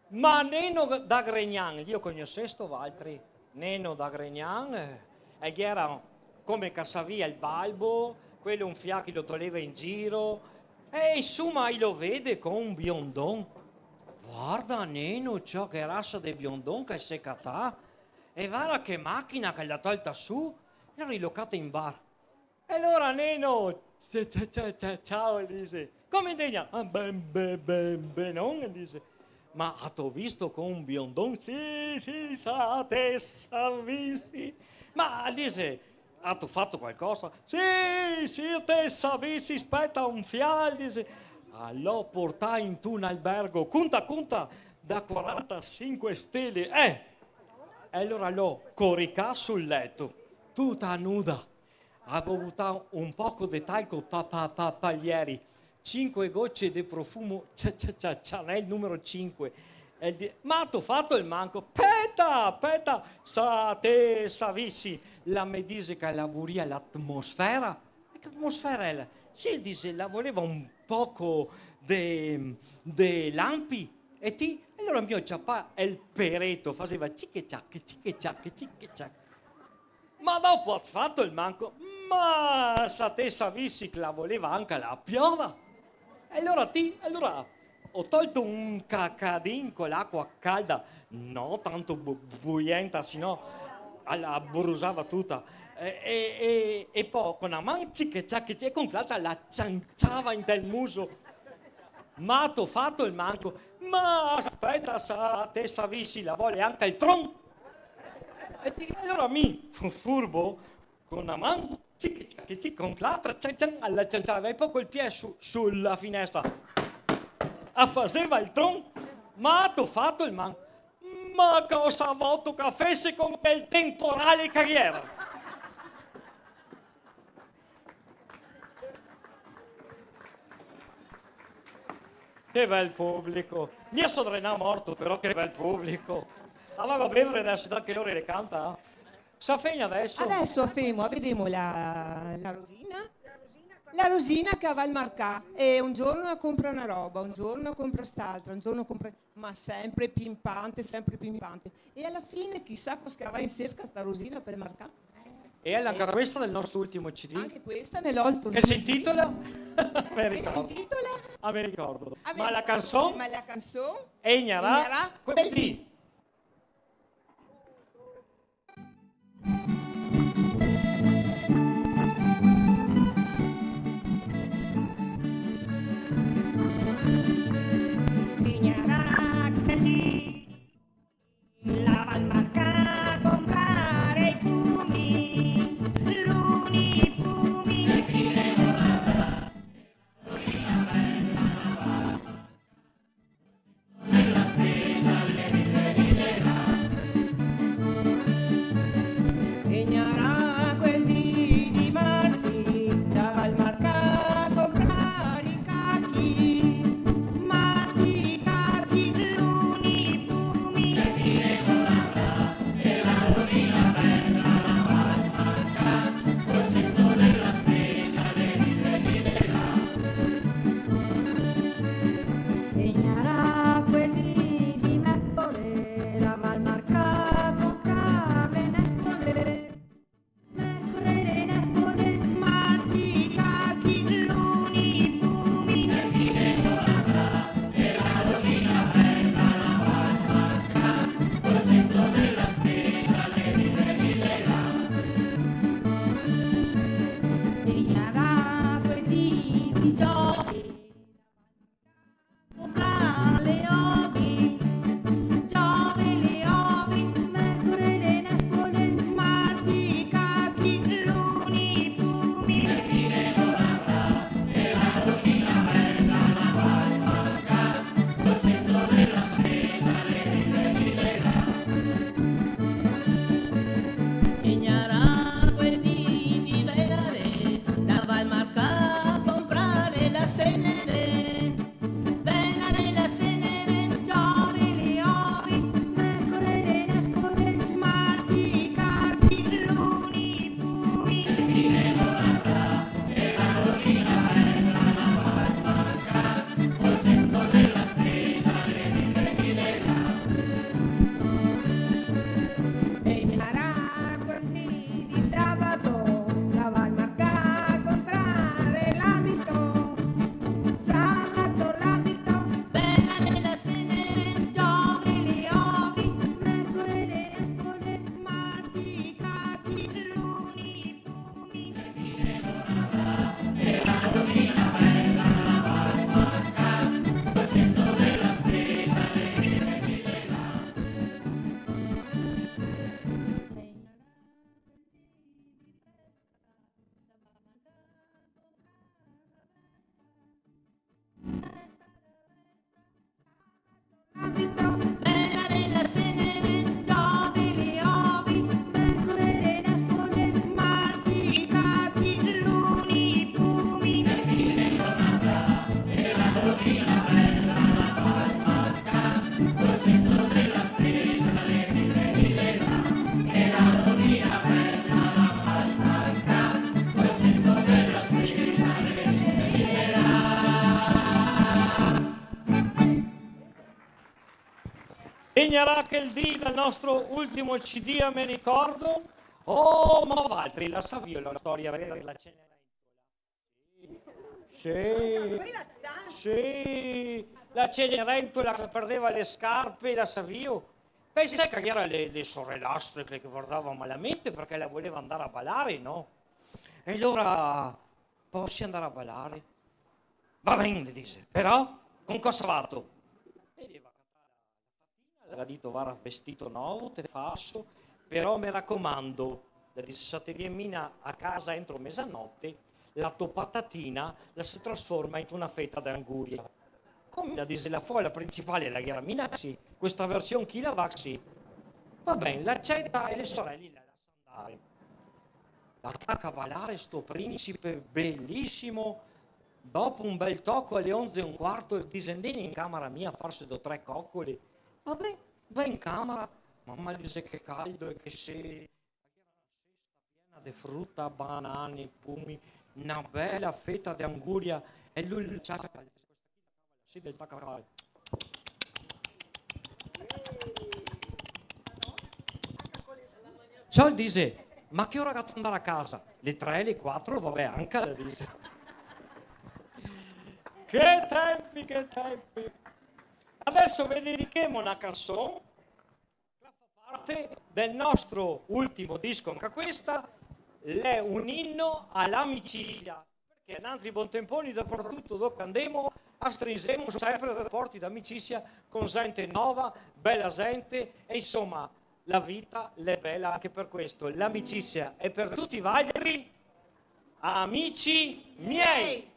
Ma Neno da Gregnan, lo cognosesto valtri? Neno da Gregnan, eh, el gera come che savìa el balbo, quelo un fià che lo toleva in giro, e insoma, i lo vede co un biondon. Varda, Neno, ciò, che rasa de biondon che el se catà, e varda che machina che l'à tolta su, e alora i lo cata in bar. E alora Neno, "Cia-, cia-, cia-, cia-, ciao", el dise. "Come ndegna?" "Ah, ben, ben, ben, benon", el dise. "Ma ato visto co un biondon?" "Sì, sì, sa, te savisi." "Ma", el dise, "ato fato qualcosa?" "Sì, sì, te savisi, speta un fià", el dise. "A l'ò portà int'un albergo, conta, conta, da quarantasinque stele, eh!" E alora l'ò coricà sul leto, tuta nuda. Avevo butà un poco de talco pa, pa, pa, palieri, cinque goce de profumo Ch-, Ch-, Ch-, Chanel numero cinque. E el di-, "Ma ato fato el manco?" "Peta, peta, sa, te savisi, la me dise che la voria l'atmosfera." "E che atmosfera xe la?" "Sì", el dise, "la voleva un poco de, de lampi." E ti? E alora mi go ciapà el pereto, faseva cic e ciac, cic e ciac, cic e ciac. "Ma dopo ato fato el manco?" Ma se te savisi che la voleva anca la piova. E alora ti, alora, go tolto un cacadin co l'acua calda, no tanto bu-, buienta, se no la brusava tuta. E, e, e, e po co na man ciche ciache e co l'altra la cianciava inte el muso. Ma te go fato el manco. Ma speta, se te savisi, la vole anca el tron. E ti, alora mi, fu-, furbo, co na man, cic, cic, cic, co l'altra, cian, cian, la cianciava, e po col pie su, su la finestra. La faseva el tron, ma te go fato el man. Ma cosa vuto che la fese co quel temporal che ghe gera? Che bel publico. Mi so drenà morto, però che bel publico. Ah, vago a bevar deso, da che l'ora le canta? Sa femo deso? Deso femo, vedemo la, la Rosina. La Rosina che va al marcà e un giorno la compra na roba, un giorno la compra st'altra, un giorno compra, ma sempre pimpante, sempre pimpante. E ala fine, chisà cosa che la va in serca sta Rosina par el marcà. E xe anca questa del nostro ultimo C D. Anca questa del nostro ultimo C D. Che se intitola? Me ricordo. Che se intitola? Ah, me ricordo. Ah, me ricordo. Ma la canson? Ma la canson? E gnarà. E gnarà quel dì. La va al marcà a comprare i pumi, luni, pumi. E gnarà quel dì de martì, la va al marcà a comprare i cachi, martì, cachi, luni, pumi. E gnarà quel dì de mercoledì, la va al marcà a comprare nespole. Mercoledì, nespole, martì, cachi, luni, pumi. E gnarà quel dì de zodi, comprare le ovi, zodi, le ovi, mercoledì, nespole, martì, cachi, luni, pumi. E gnarà quel dì de venare, la va al marcà a comprare la cenere. Venare la cenere, zodi, le ovi, mercoledì, nespole, martì, cachi, luni, pumi. E gnarà quel dì de sabato, la va al marcà a comprare l'abito. Sabato l'abito, venare la cenere, zodi, le ovi, mercoledì, nespole, martì, cachi, luni, pumi. E gnarà quel dì dal nostro ultimo C D, a me ricordo, Oh, ma valtri la savìo la storia vera dela Cenerentola? Sì. Quela zan- Sì, la Cenerentola che perdeva le scarpe, la savìo? Pensè che gera le, le sorelastre che, che vardava malamente parché la voleva andar a balare, no? E alora: "Posi andar a balare?" "Va ben", le dise, "però con cosa vato?" E lì va a catar la fatina, la ga dito: "Vara, vestito novo te faso, però me racomando", la dise, "se te vien mina a casa entro mesanote, la to patatina la se trasforma in una feta de anguria." "Come?" la dise, "la fola principale la gera minasì, questa version chi la va sì." Va ben, l'aceta e le sorele la lasa andare. La taca a balare sto principe belisimo. Dopo un bel toco, ale onze e un quarto, el dise: "Ndemo in camera mia a farse do tre cocole." Va ben, va in camera. Mama, dise, che caldo e che sede. Piena de fruta, banane, pumi, na bela feta de anguria, e lu, lu ciapa, sì, del tacacare. Ciò, el dise: "Ma che ora gato da andar a casa?" "Le tre, le quatro, va ben anca", la dise. Che tempi, che tempi! Adeso ve dedichemo na canson che fa parte del nostro ultimo disco, anca questa, l'è un inno a l'amicisia, parché nantri bontemponi dapartuto dove che andemo, astrinzemo senpre raporti d'amicisia con zente nova, bela zente, e insoma, la vita l'è bela anca par questo. L'amicisia l'è par tuti valtri, amici miei!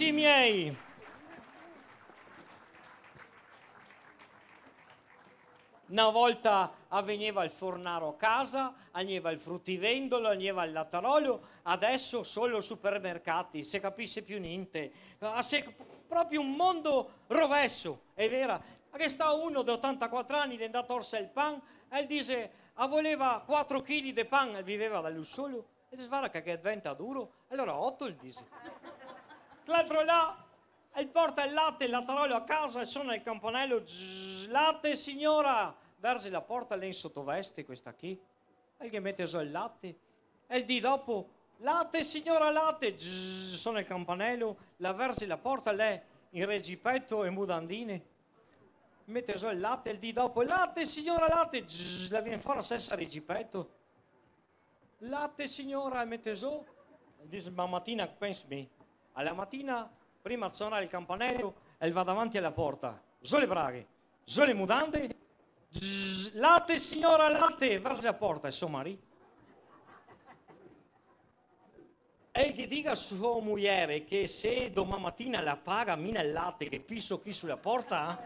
Amici miei, na volta a vegneva el fornaro a casa, a gneva el frutivendolo, a gneva el latarolo, adeso solo supermercati, se capise più gnente. Ah, xe proprio un mondo roveso, xe vera. Ghe sta uno de otantaquatro ani, el xe ndà a torse el pan, e el dixe, a voleva quatro chili de pan, el viveva da lu solo, e el dixe, varda che, che deventa duro, alora oto, el dixe. L'altro là, el porta el late, el latarolo a casa, el sona el campanelo, zzz, late, signora! Verze la porta, l'è in sotoveste questa qui. El ghe mete zo el late, e el dì dopo, late, signora, late! Zzz, sona el campanelo, la verze la porta, l'è in regipeto e mudandine. Mete zo el late, el dì dopo, late, signora, late! Zzz, la vien fora sensa regipeto. Late, signora, el mete zo. El dixe, mamatina penso mi. A la matina, prima de sonar el campanelo, el va davanti a la porta. Zo le braghe, zo le mudande, zzz, late, signora, late, verze la porta, e so marì. E el ghe diga a so muiere che se doman matina la paga mi el late che piso chi su la porta?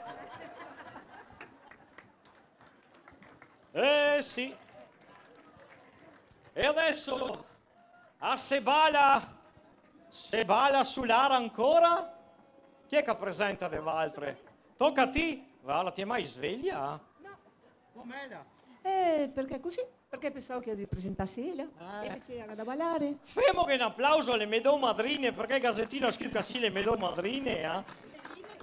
Eh sì. E adeso, a se bala, se bala su l'ara ancora? Chi xe che presenta de valtre? Toca a ti, va, la te è mai sveia? No. Com'ela? Eh, perché cusì? Perché pensavo che presentase ela. Ah. E invece era da balare. Femoghe un aplauso a le me do madrine, perché el gazetin el ga scrito cusì, le me do madrine, eh?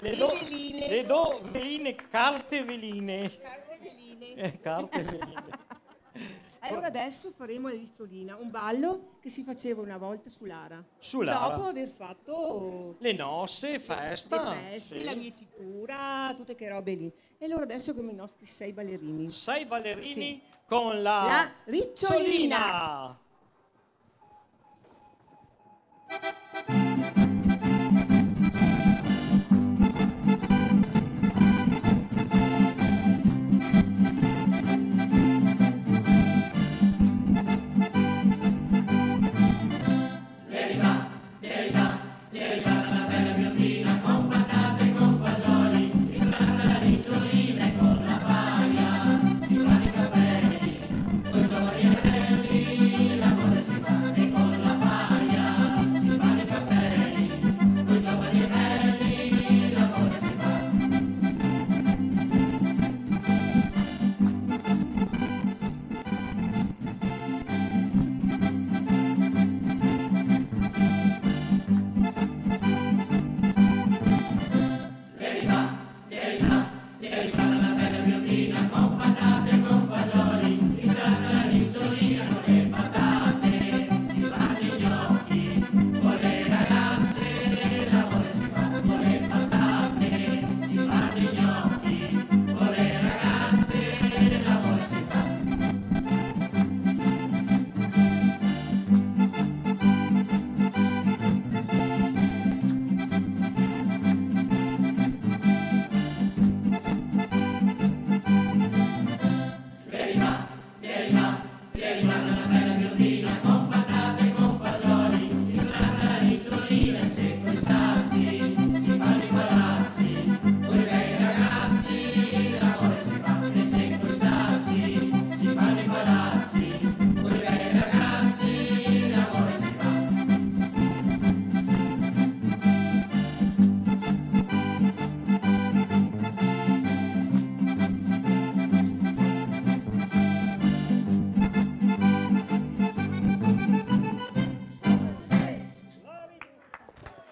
Le do, le do veline, carte veline. Carte veline. Eh, carte veline. Allora adesso faremo la ricciolina, un ballo che si faceva una volta su l'ara. Su l'ara. Dopo aver fatto le nozze, festa, le feste, sì, la mietitura, tutte che robe lì. E allora adesso abbiamo i nostri sei ballerini. Sei ballerini, sì, con la, la ricciolina. Ricciolina.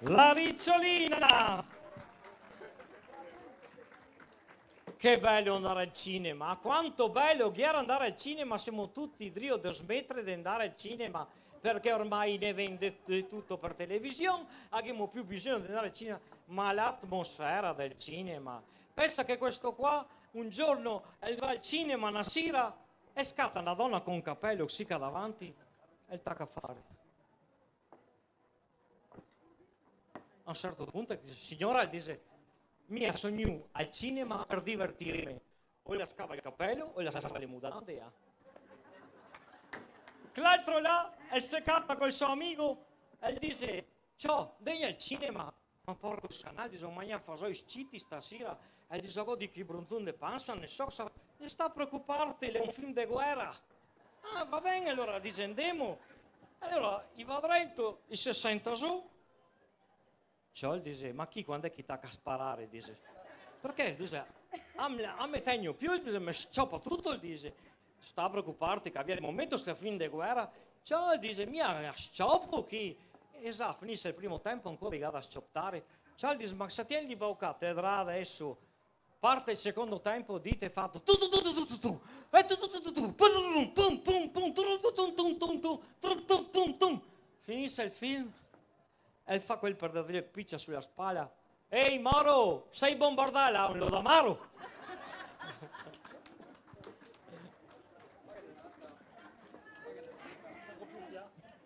La ricciolina! Che belo ndare al cinema, quanto belo che gera ndare al cinema, semo tuti drio desmetre de ndare al cinema, parché ormai ne vien de, de tuto par television, no ghemo più bisogno de ndare al cinema, ma l'atmosfera del cinema, pensa che questo qua un giorno el va al cinema na sera e scata na dona co un capelo cusì qua davanti, e el taca fare. A un certo punto el dixe, siora, el dixe, mi so gnù al cinema par divertirme, o la scava el capelo o la scava le mudande, eh. L'altro là, el se cata col so amigo, el dixe, ciò, ndemo al cinema. "Ma porco scanal", dixe, "go magnà fasoi sciti stasera", e el dixe, "Go dei bronton de pansa, no so cosa", "No sta preocuparte, l'è un film de guera." "Ah, va ben, alora", dixe, "ndemo." E alora i va drento, i se senta su. Ciò, el dixe, "Ma chi, quand'è che i taca a sparare?", dixe. "Parché", dixe, "a m-, a me tegno pì", el dixe, "me s-ciopa tuto", el dixe. "Sta preocuparte, che vien el momento, sta fin de guera." "Ciò", el dixe, "mi a s-ciopo chi." E za, finise el primo tempo, ancora i ga da s-cioptare. "Ciò", el dixe, "ma se tien de baucà, te drà deso." Parte el secondo tempo, dito e fato, tu, tu, tu, tu, tu, tu, tu, e tu, tu, tu, tu, tu, pum, pum, pum, pum, tu, tu, tu, tu, tu, tu, tu, tu, tu, tu, tu. Finise el film, el fa quel per drio, picia su la spala. "Ehi, moro, sa bombardà là un lodamaro?"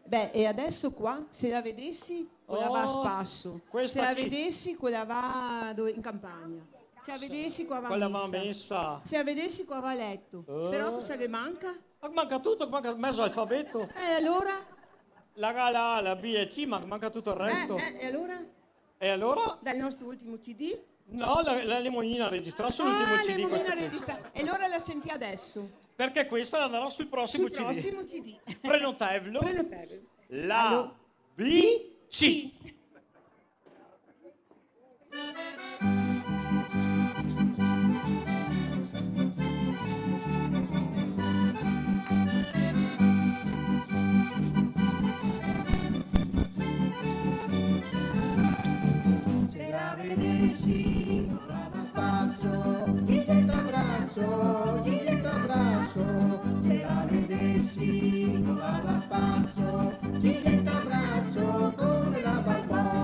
Beh, e adeso qua, se la vedesi, co la va a spaso. Se la vedesi, co la va dove, in campagna. Se la vedesi, co la va a mesa. Se la vedesi, co la va a leto. Eh. Però cosa che manca? Ma manca tuto, manca mezo alfabeto. E alora? La A, la A, la B e C, ma manca tuto el resto. Eh, eh, e alora? E alora? Dal nostro ultimo C D? No, la, la Lemonina registrà, solo l'ultimo C D. Ah, Lemonina registrà. E alora la senti adeso. Perché questa andrà sul prossimo C D. Sul prossimo C D. Prenotevelo. Prenotevelo. La B C. Se la vedesi, brava spaso, Gigietto Brasso, Gigietto Brasso, se la vedesi, brava spaso, Gigietto Brasso, come la balbò.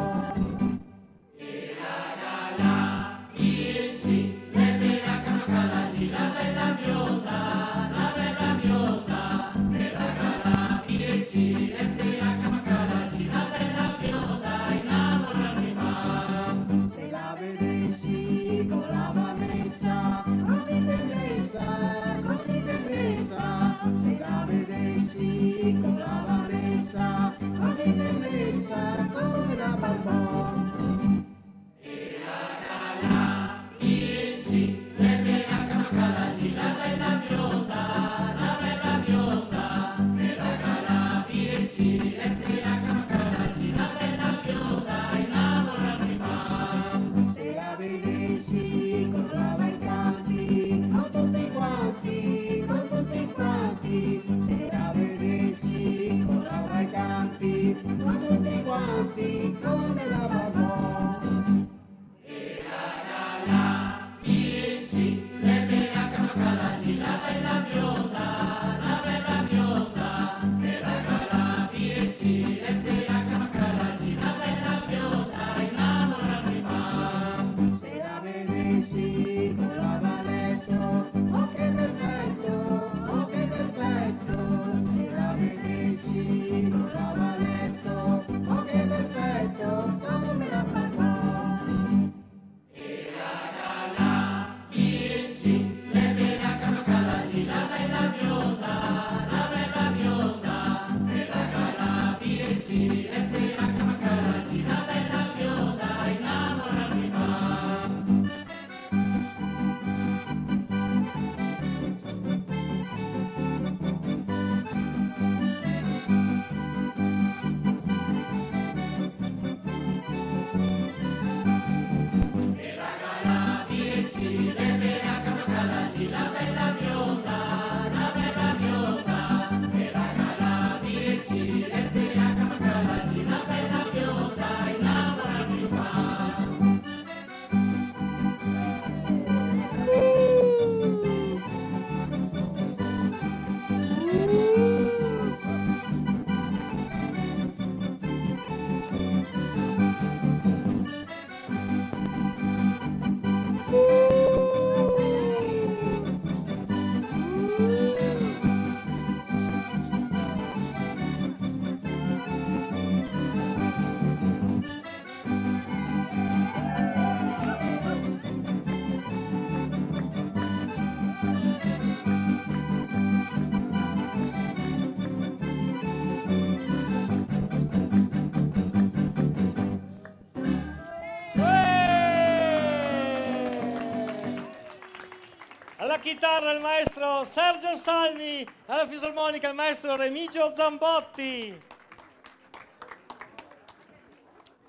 Alla chitarra il maestro Sergio Salmi, alla fisarmonica il maestro Remigio Zambotti.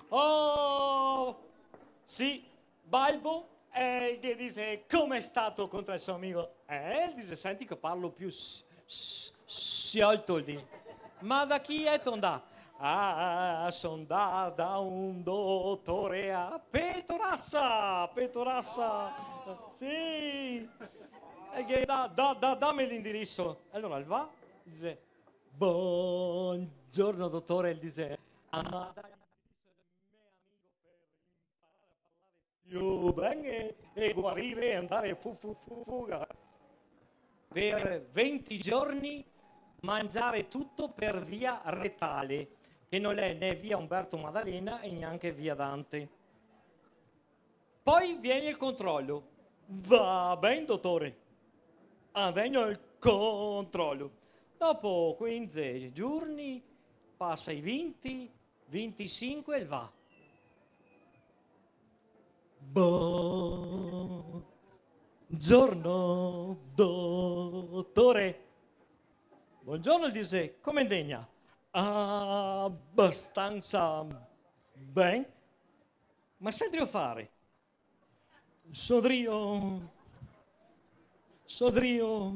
Oh, sì, Balbo, eh, el ghe dixe: "Come xe stato?" contra el so amigo. Eh, el dixe: "Senti che parlo più s-, s-, sciolto", el dixe. "Ma da chi xe che te son ndà?" "Ah, son ndà da un dotore a Petorassa, Petorassa." "Sì." E el ghe dà, dà, dà, "Dame l'indiriso." Alora el va, dixe: "Bongiorno, dotore", el dixe. "Ah, ma dai l'indiriso del me amigo per imparare a parlare più ben e, e guarire e andare fu, fu, fu, fuga." Per venti giorni mangiare tutto per via retale, che non è né via Umberto Maddalena e neanche via Dante. Poi viene il controllo. "Va ben, dotore." Ah, vegno al controllo. Dopo quindici giorni, passa i vinti, vintisinque, el va. "Bongiorno, dotore." "Bongiorno", el dixe, "come ndegna?" "Abastansa ben." "Ma cosa xe drio fare?" "So drio, so drio,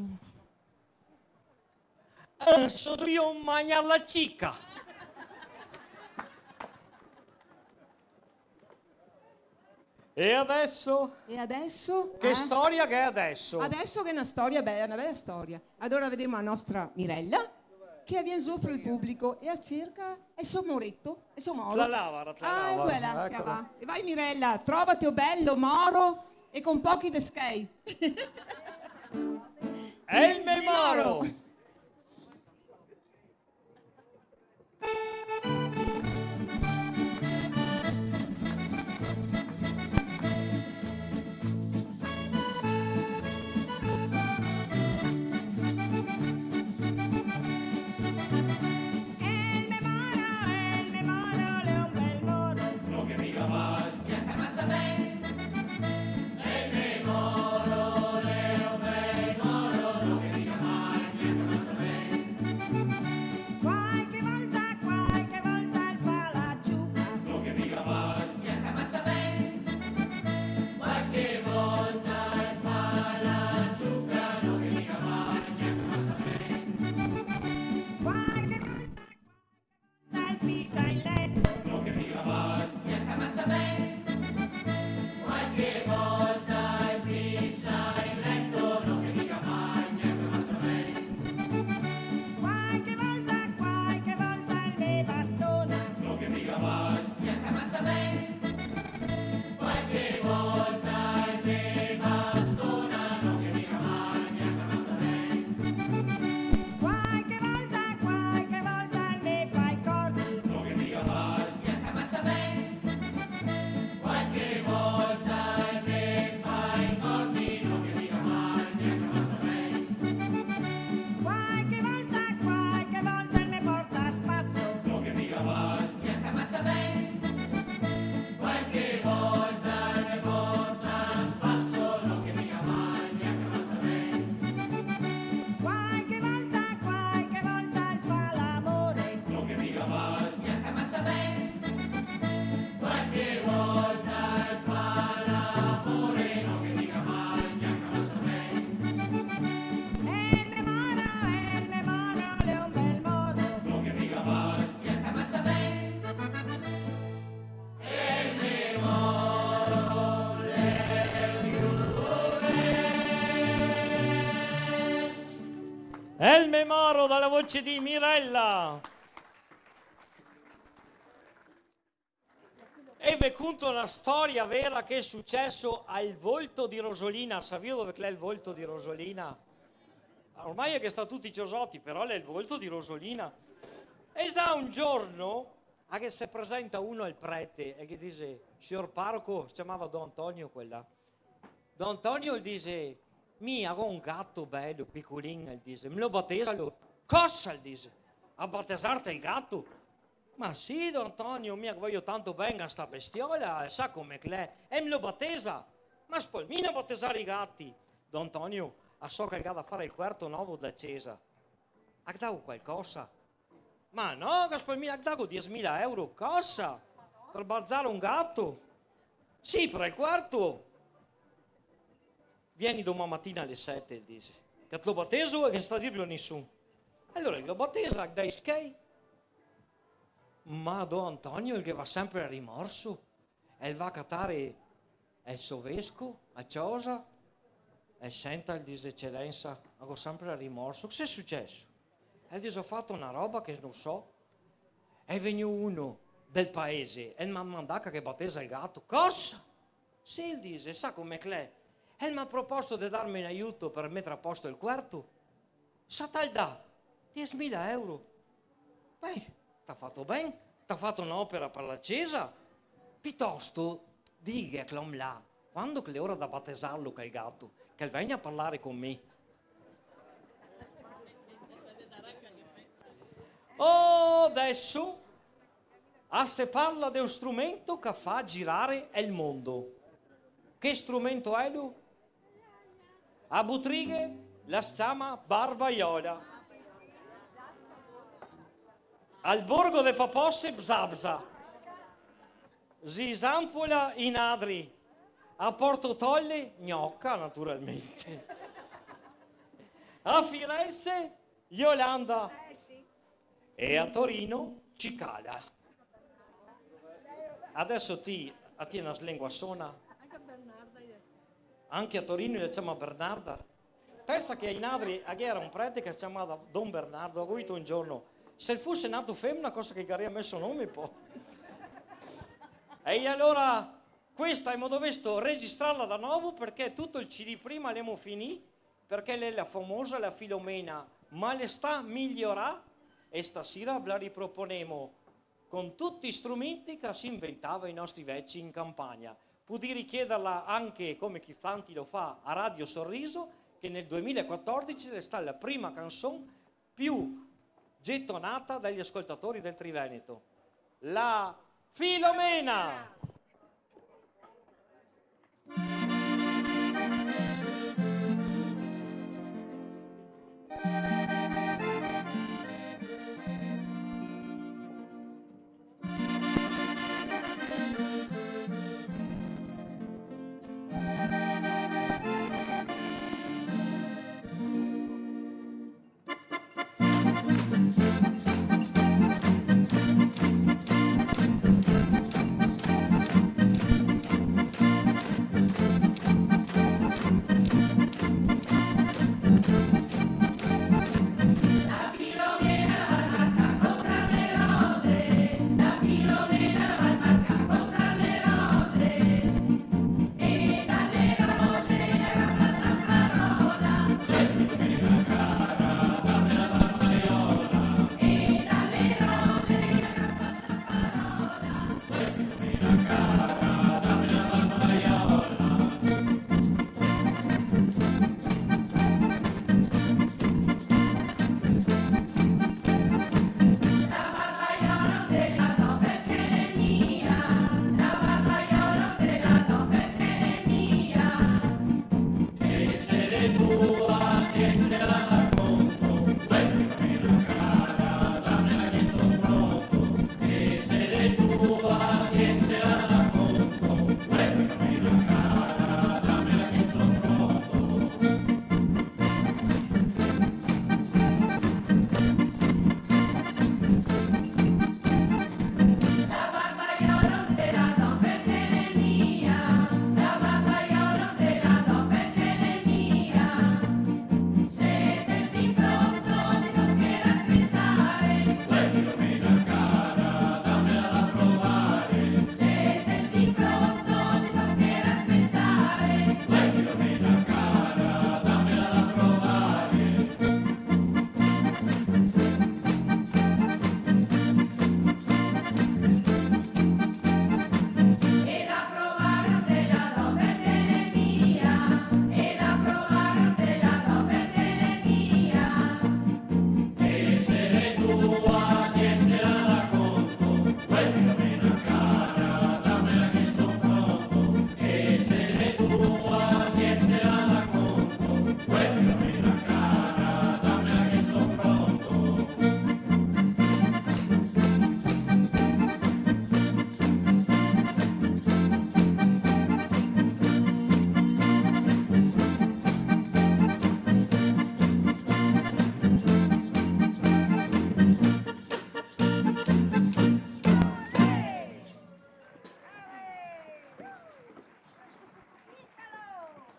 eh, so drio magnar la cica." E adeso? E adeso? Che, eh, storia che xe adeso? Adeso che xe na storia bela, na bela storia. Alora vedemo la nostra Mirella, che la vien zo fra el publico e la serca el so moreto, el so moro. La lavara, la lavara. Ah, ecola là, ecola. E vai, Mirella, trovate un bel moro e con pochi de schei. El me moro! Qualche volta, qualche volta el fa la ciuca. Qualche volta el fa la ciuca, no che diga mai, gnanca masa ben. Qualche volta, qualche volta el pisa in leto. No che diga mai, gnanca masa ben. Qualche volta el pisa in leto, no che diga mai, gnanca masa ben. Qualche volta, qualche volta el me bastona. No che diga mai, gnanca masa ben. Qualche volta el me bastona, no che diga mai, gnanca masa ben. Qualche volta, qualche volta el me fa i corni. No che diga mai, gnanca masa ben. Qualche volta el me fa i corni, no che diga mai, gnanca masa ben. Qualche volta, qualche volta el me porta a spaso. No che diga mai, gnanca masa ben. Qualche volta el me porta a spaso, no che diga mai, gnanca masa ben. Qualche volta, qualche volta el fa l'amore. No che diga mai, gnanca masa ben. Qualche volta el fa l'amore, no che diga mai, gnanca masa ben. El me moro, el me moro, l'è un bel moro. No che diga mai, gnanca masa ben. El me moro, dalla voce di Mirella. E ve conto na storia vera che xe suceso al Volto di Rosolina. Savìo dove che l'è el Volto di Rosolina? Ormai xe che sta tuti ciosoti, però l'è el Volto di Rosolina. E za un giorno, a che se presenta uno al prete e che dixe: "Sior paroco", se ciamava Don Antonio quel là. Don Antonio el dixe: "Mi go un gato belo, picolin", el dixe, "me lo batesa, lo?" "Cosa?", el dixe, "a batesarte el gato?" "Ma sì, Don Antonio, mi vojo tanto ben a sta bestiola, sa come che l'è, e me lo batesa." "Ma spolmina batesare i gati." "Don Tonio, a so che el ga da fare el cuerto novo dela cesa. A ghe dago qualcosa?" "Ma no, Gaspar, mi a ghe dago diesmila euro." "Cosa? Par bazare un gato?" "Sì, par el cuerto." "Vieni doman matina ale sete", el dixe, "che te lo bateso e che no sta dirlo a nisun." Alora el lo batesa, el dà i schei. Ma don Antonio el ghe va senpre a rimorso, el va a catare el so vesco a ciosa, el senta, el dixe: "Ecelensa, a go senpre a rimorso, cosa xe suceso?" El dixe: "Go fato na roba che no so, xe vegnù uno del paese e el me ga mandà che ghe batesa el gato." "Cosa?" "Sì", el dixe, "sa come che l'è? El me ga proposto de darme un aiuto par metere a posto el cuerto. Sa te dà diesmila euro." "Beh, te ga fato ben, te ga fato un'opera par la cesa. Pitosto dighe a quel om là, quando che l'è ora de batesarlo quel gato, che el vegna a parlare con mi." Oh, deso, ah, se parla de un strumento che fa girare el mondo. Che strumento xe, lu? A butrighe la se ciama barvaiola. Al borgo de Papose, bzabza. Zi Zampola, i nadri. A Porto Tolle, gnoca, naturalmente. A Firenze, Iolanda. Eh, sì. E a Torino, cicala. Deso ti, a ti xe na slenguasona. Anca Bernarda, eh. Anca a Torino i la ciama Bernarda. Pensa che ai nadri, a ghe gera un prete che se ciamava Don Bernardo, go dito un giorno, se el fose nato femena, cosa che i ghe garia meso nome, po. E alora, questa emo dovesto registrarla da novo, parché tuto el C D prima l'emo finì, parché l'è la famosa, la Filomena, ma l'è stà migliorà, e stasera ve la riproponemo con tuti i strumenti che se inventava i nostri veci in campagna. Podì richiederla anca, come che tanti lo fa, a Radio Sorriso, che nel duemilaquattordici l'è stà la prima canson più getonata dagli ascoltatori del Triveneto. La Filomena!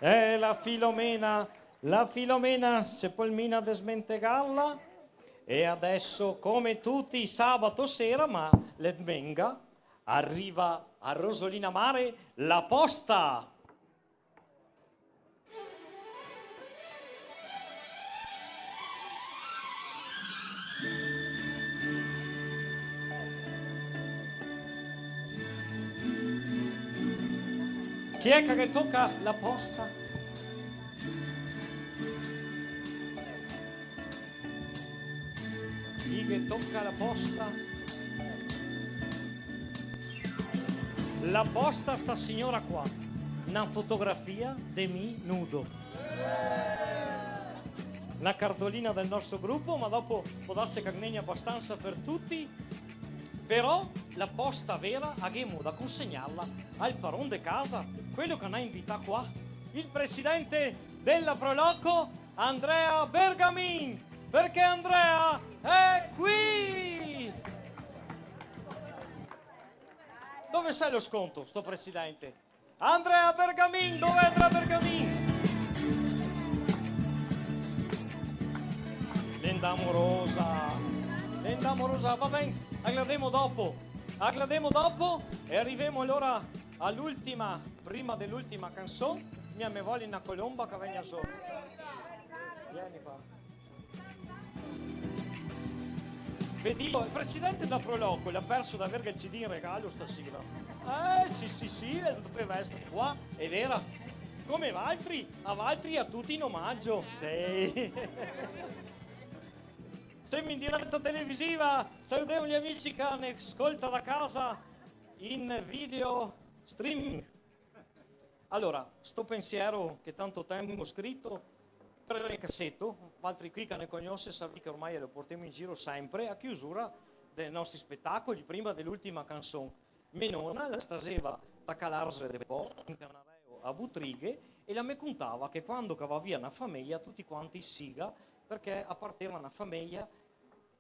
Eh, la Filomena, la Filomena, se pol mia desmentegarla. E adeso, come tuti i sabato sera, ma l'è domenga, ariva a Rosolina Mare la posta. Chi xe che ghe toca la posta? Chi ghe toca la posta? La posta sta siora qua, na fotografia de mi nudo. Na cartolina del nostro grupo, ma dopo pol darse che ghe ne sia abastansa per tuti. Però la posta vera a ghemo da consegnarla al paron de casa, quelo che ne ga invità qua, el presidente dela Proloco, Andrea Bergamin, perché Andrea è qui! Dove xe lo sconto, sto presidente? Andrea Bergamin, dov'è Andrea Bergamin? L'è in amorosa, l'è in amorosa, va ben, la gardemo dopo, la gardemo dopo e arivemo alora a l'ultima, prima de l'ultima canson, mi me vol na colomba che vegna zo. Vien qua. Ve digo, el presidente da Proloco l'à perso da aver el CD in regalo stasera. Eh, sì, sì, sì, el doveva eser qua, xe vera. Come valtri, a valtri a tuti in omagio. Sì. Semo in direta televisiva, saludemo i amici che ne scolta da casa in video streaming. Alora, sto pensiero che tanto tempo go scrito, per el caseto, valtri qui che ne cognose, savì che ormai lo portemo in giro sempre, a chiusura dei nostri spetacoli, prima de l'ultima canson. Me nona la staseva tacà l'arse de po, in Canareo a Butrighe, e la me contava che quando che va via na fameja, tuti quanti i siga, perché a parteva na fameja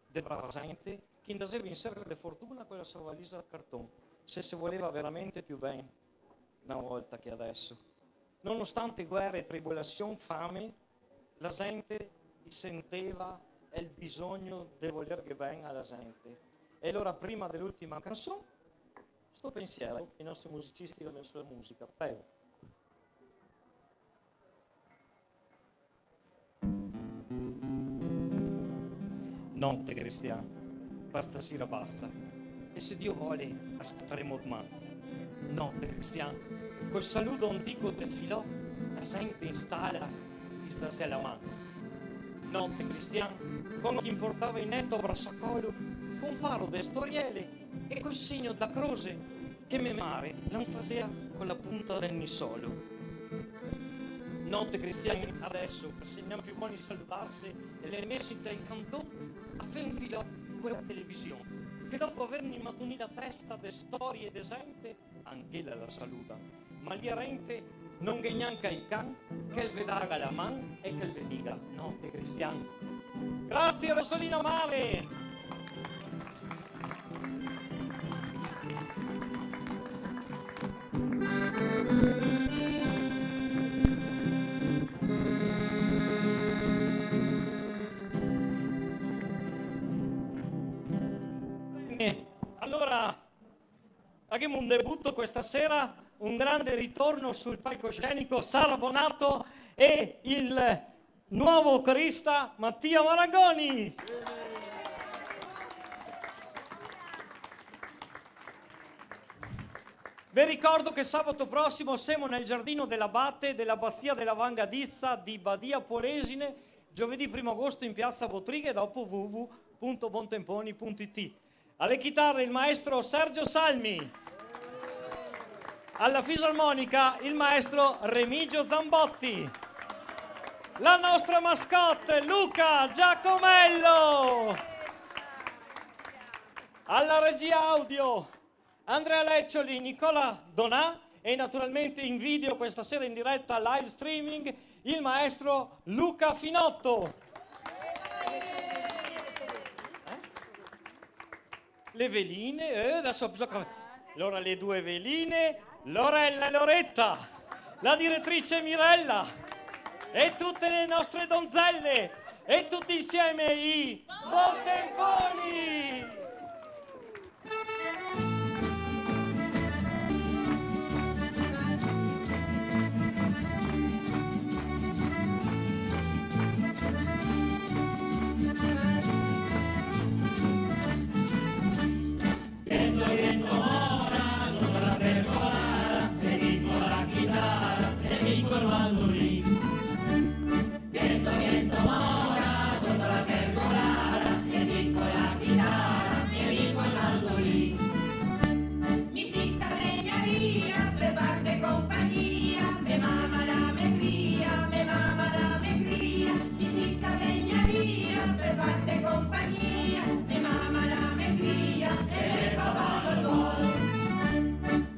de brava zente, che ndaseva in serca de fortuna co la so valisa de carton, se se voleva veramente più ben na volta che adeso. Nonostante guere, tribolasion, fame, la zente i senteva el bisogno de volerghe ben a la zente. E alora, prima de l'ultima canson, sto pensiero che i nostri musicisti la me so musica. Prego. Note, Cristian, par stasera basta. E se Dio vole, la scataremo doman. Note, Cristian, col saludo antico del Filò, la zente in stala i sdasea la man. Note, Cristian, quando che i portava in leto a brasacolo, co un paro de storiele, e col segno dela croxe che me mare la fasea co la punta del nisolo. Note, Cristian, adeso, che se gnanca più boni saludarse, e l'è meso inte el canton a far un filò co la television, che dopo averghe matunì la testa de storie de zente, anchela la saluda. Ma lì arente no ghe n'è gnanca el can che el ve daga la man e che el ve diga: "Note, Cristian." Grazie, Rosolina Mare! Bene, alora, Aghemo un debuto questa sera, un grande ritorno sul palcoscenico, Sara Bonato e il nuovo corista Mattia Marangoni. Ve ricordo che sabato prossimo semo nel giardino dell'abate dell'abbazia della Van Gadizza di Badia Polesine, giovedì primo agosto in piazza Bottrighe, dopo w w w punto bontemponi punto i t. Alle chitarre il maestro Sergio Salmi. Alla fisarmonica il maestro Remigio Zambotti. La nostra mascotte Luca Giacomello. Alla regia audio Andrea Leccioli, Nicola Donà e naturalmente in video questa sera in diretta live streaming il maestro Luca Finotto. Le veline, eh, adesso bisogna... Allora le due veline, Lorella e Loretta. la diretrice Mirella e tute le nostre donzele e tuti insieme i Bontemponi! Mi si cavegnaria per farte compagnia, me mama la me cria, me mama la me cria. Mi si cavegnaria per farte compagnia, me mama la me cria, e me papà no vol.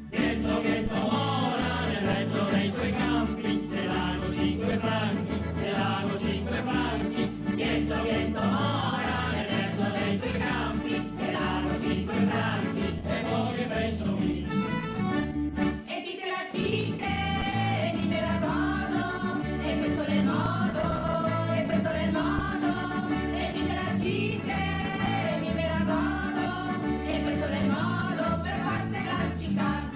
Ghento, ghento mora, nel mezo dei tuoi campi, te dago cinque franchi, te dago cinque franchi. Ghento, ghento mora, nel mezo dei tuoi campi, te dago cinque franchi, e po' ghe penso mi. E ti te la ciche, e mi me la godo, e questo l'è el modo, e questo l'è el modo, e ti te la ciche, e mi me la godo, e questo l'è el modo per farte la cica.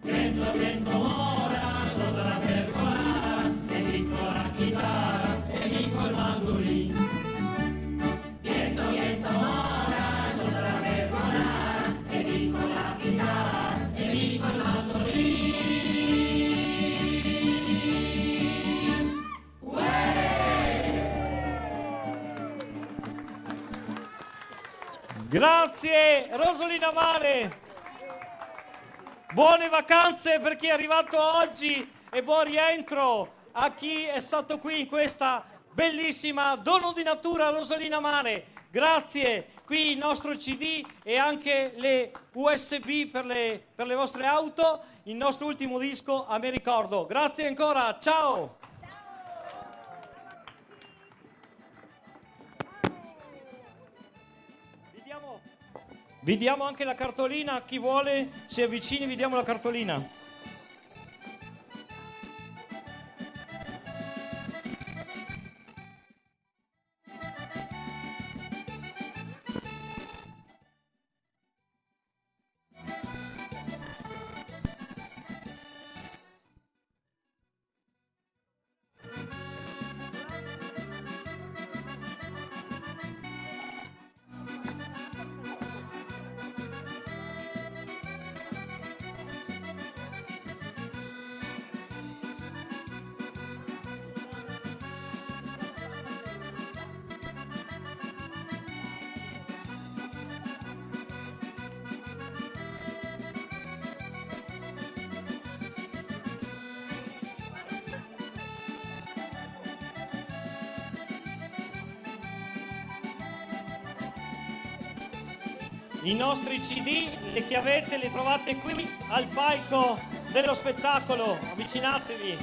Ghento, ghento mora, soto la pergola, e mi co la chitara, e mi col mandolin. Ghento, ghento mora, soto la pergola, e mi co la chitara, e mi col mandolin. Uè! Grazie, Rosolina Mare. Buone vacanze per chi è arrivato oggi e buon rientro a chi è stato qui in questa bellissima dono di natura Rosolina Mare. Grazie, qui il nostro C D e anche le U S B per le, per le vostre auto, il nostro ultimo disco, A Me Ricordo. Grazie ancora, ciao! Vi diamo, vi diamo anche la cartolina, chi vuole si avvicini, vi diamo la cartolina. I nostri C D, le chiavette, le trovate qui al palco dello spettacolo. Avvicinatevi.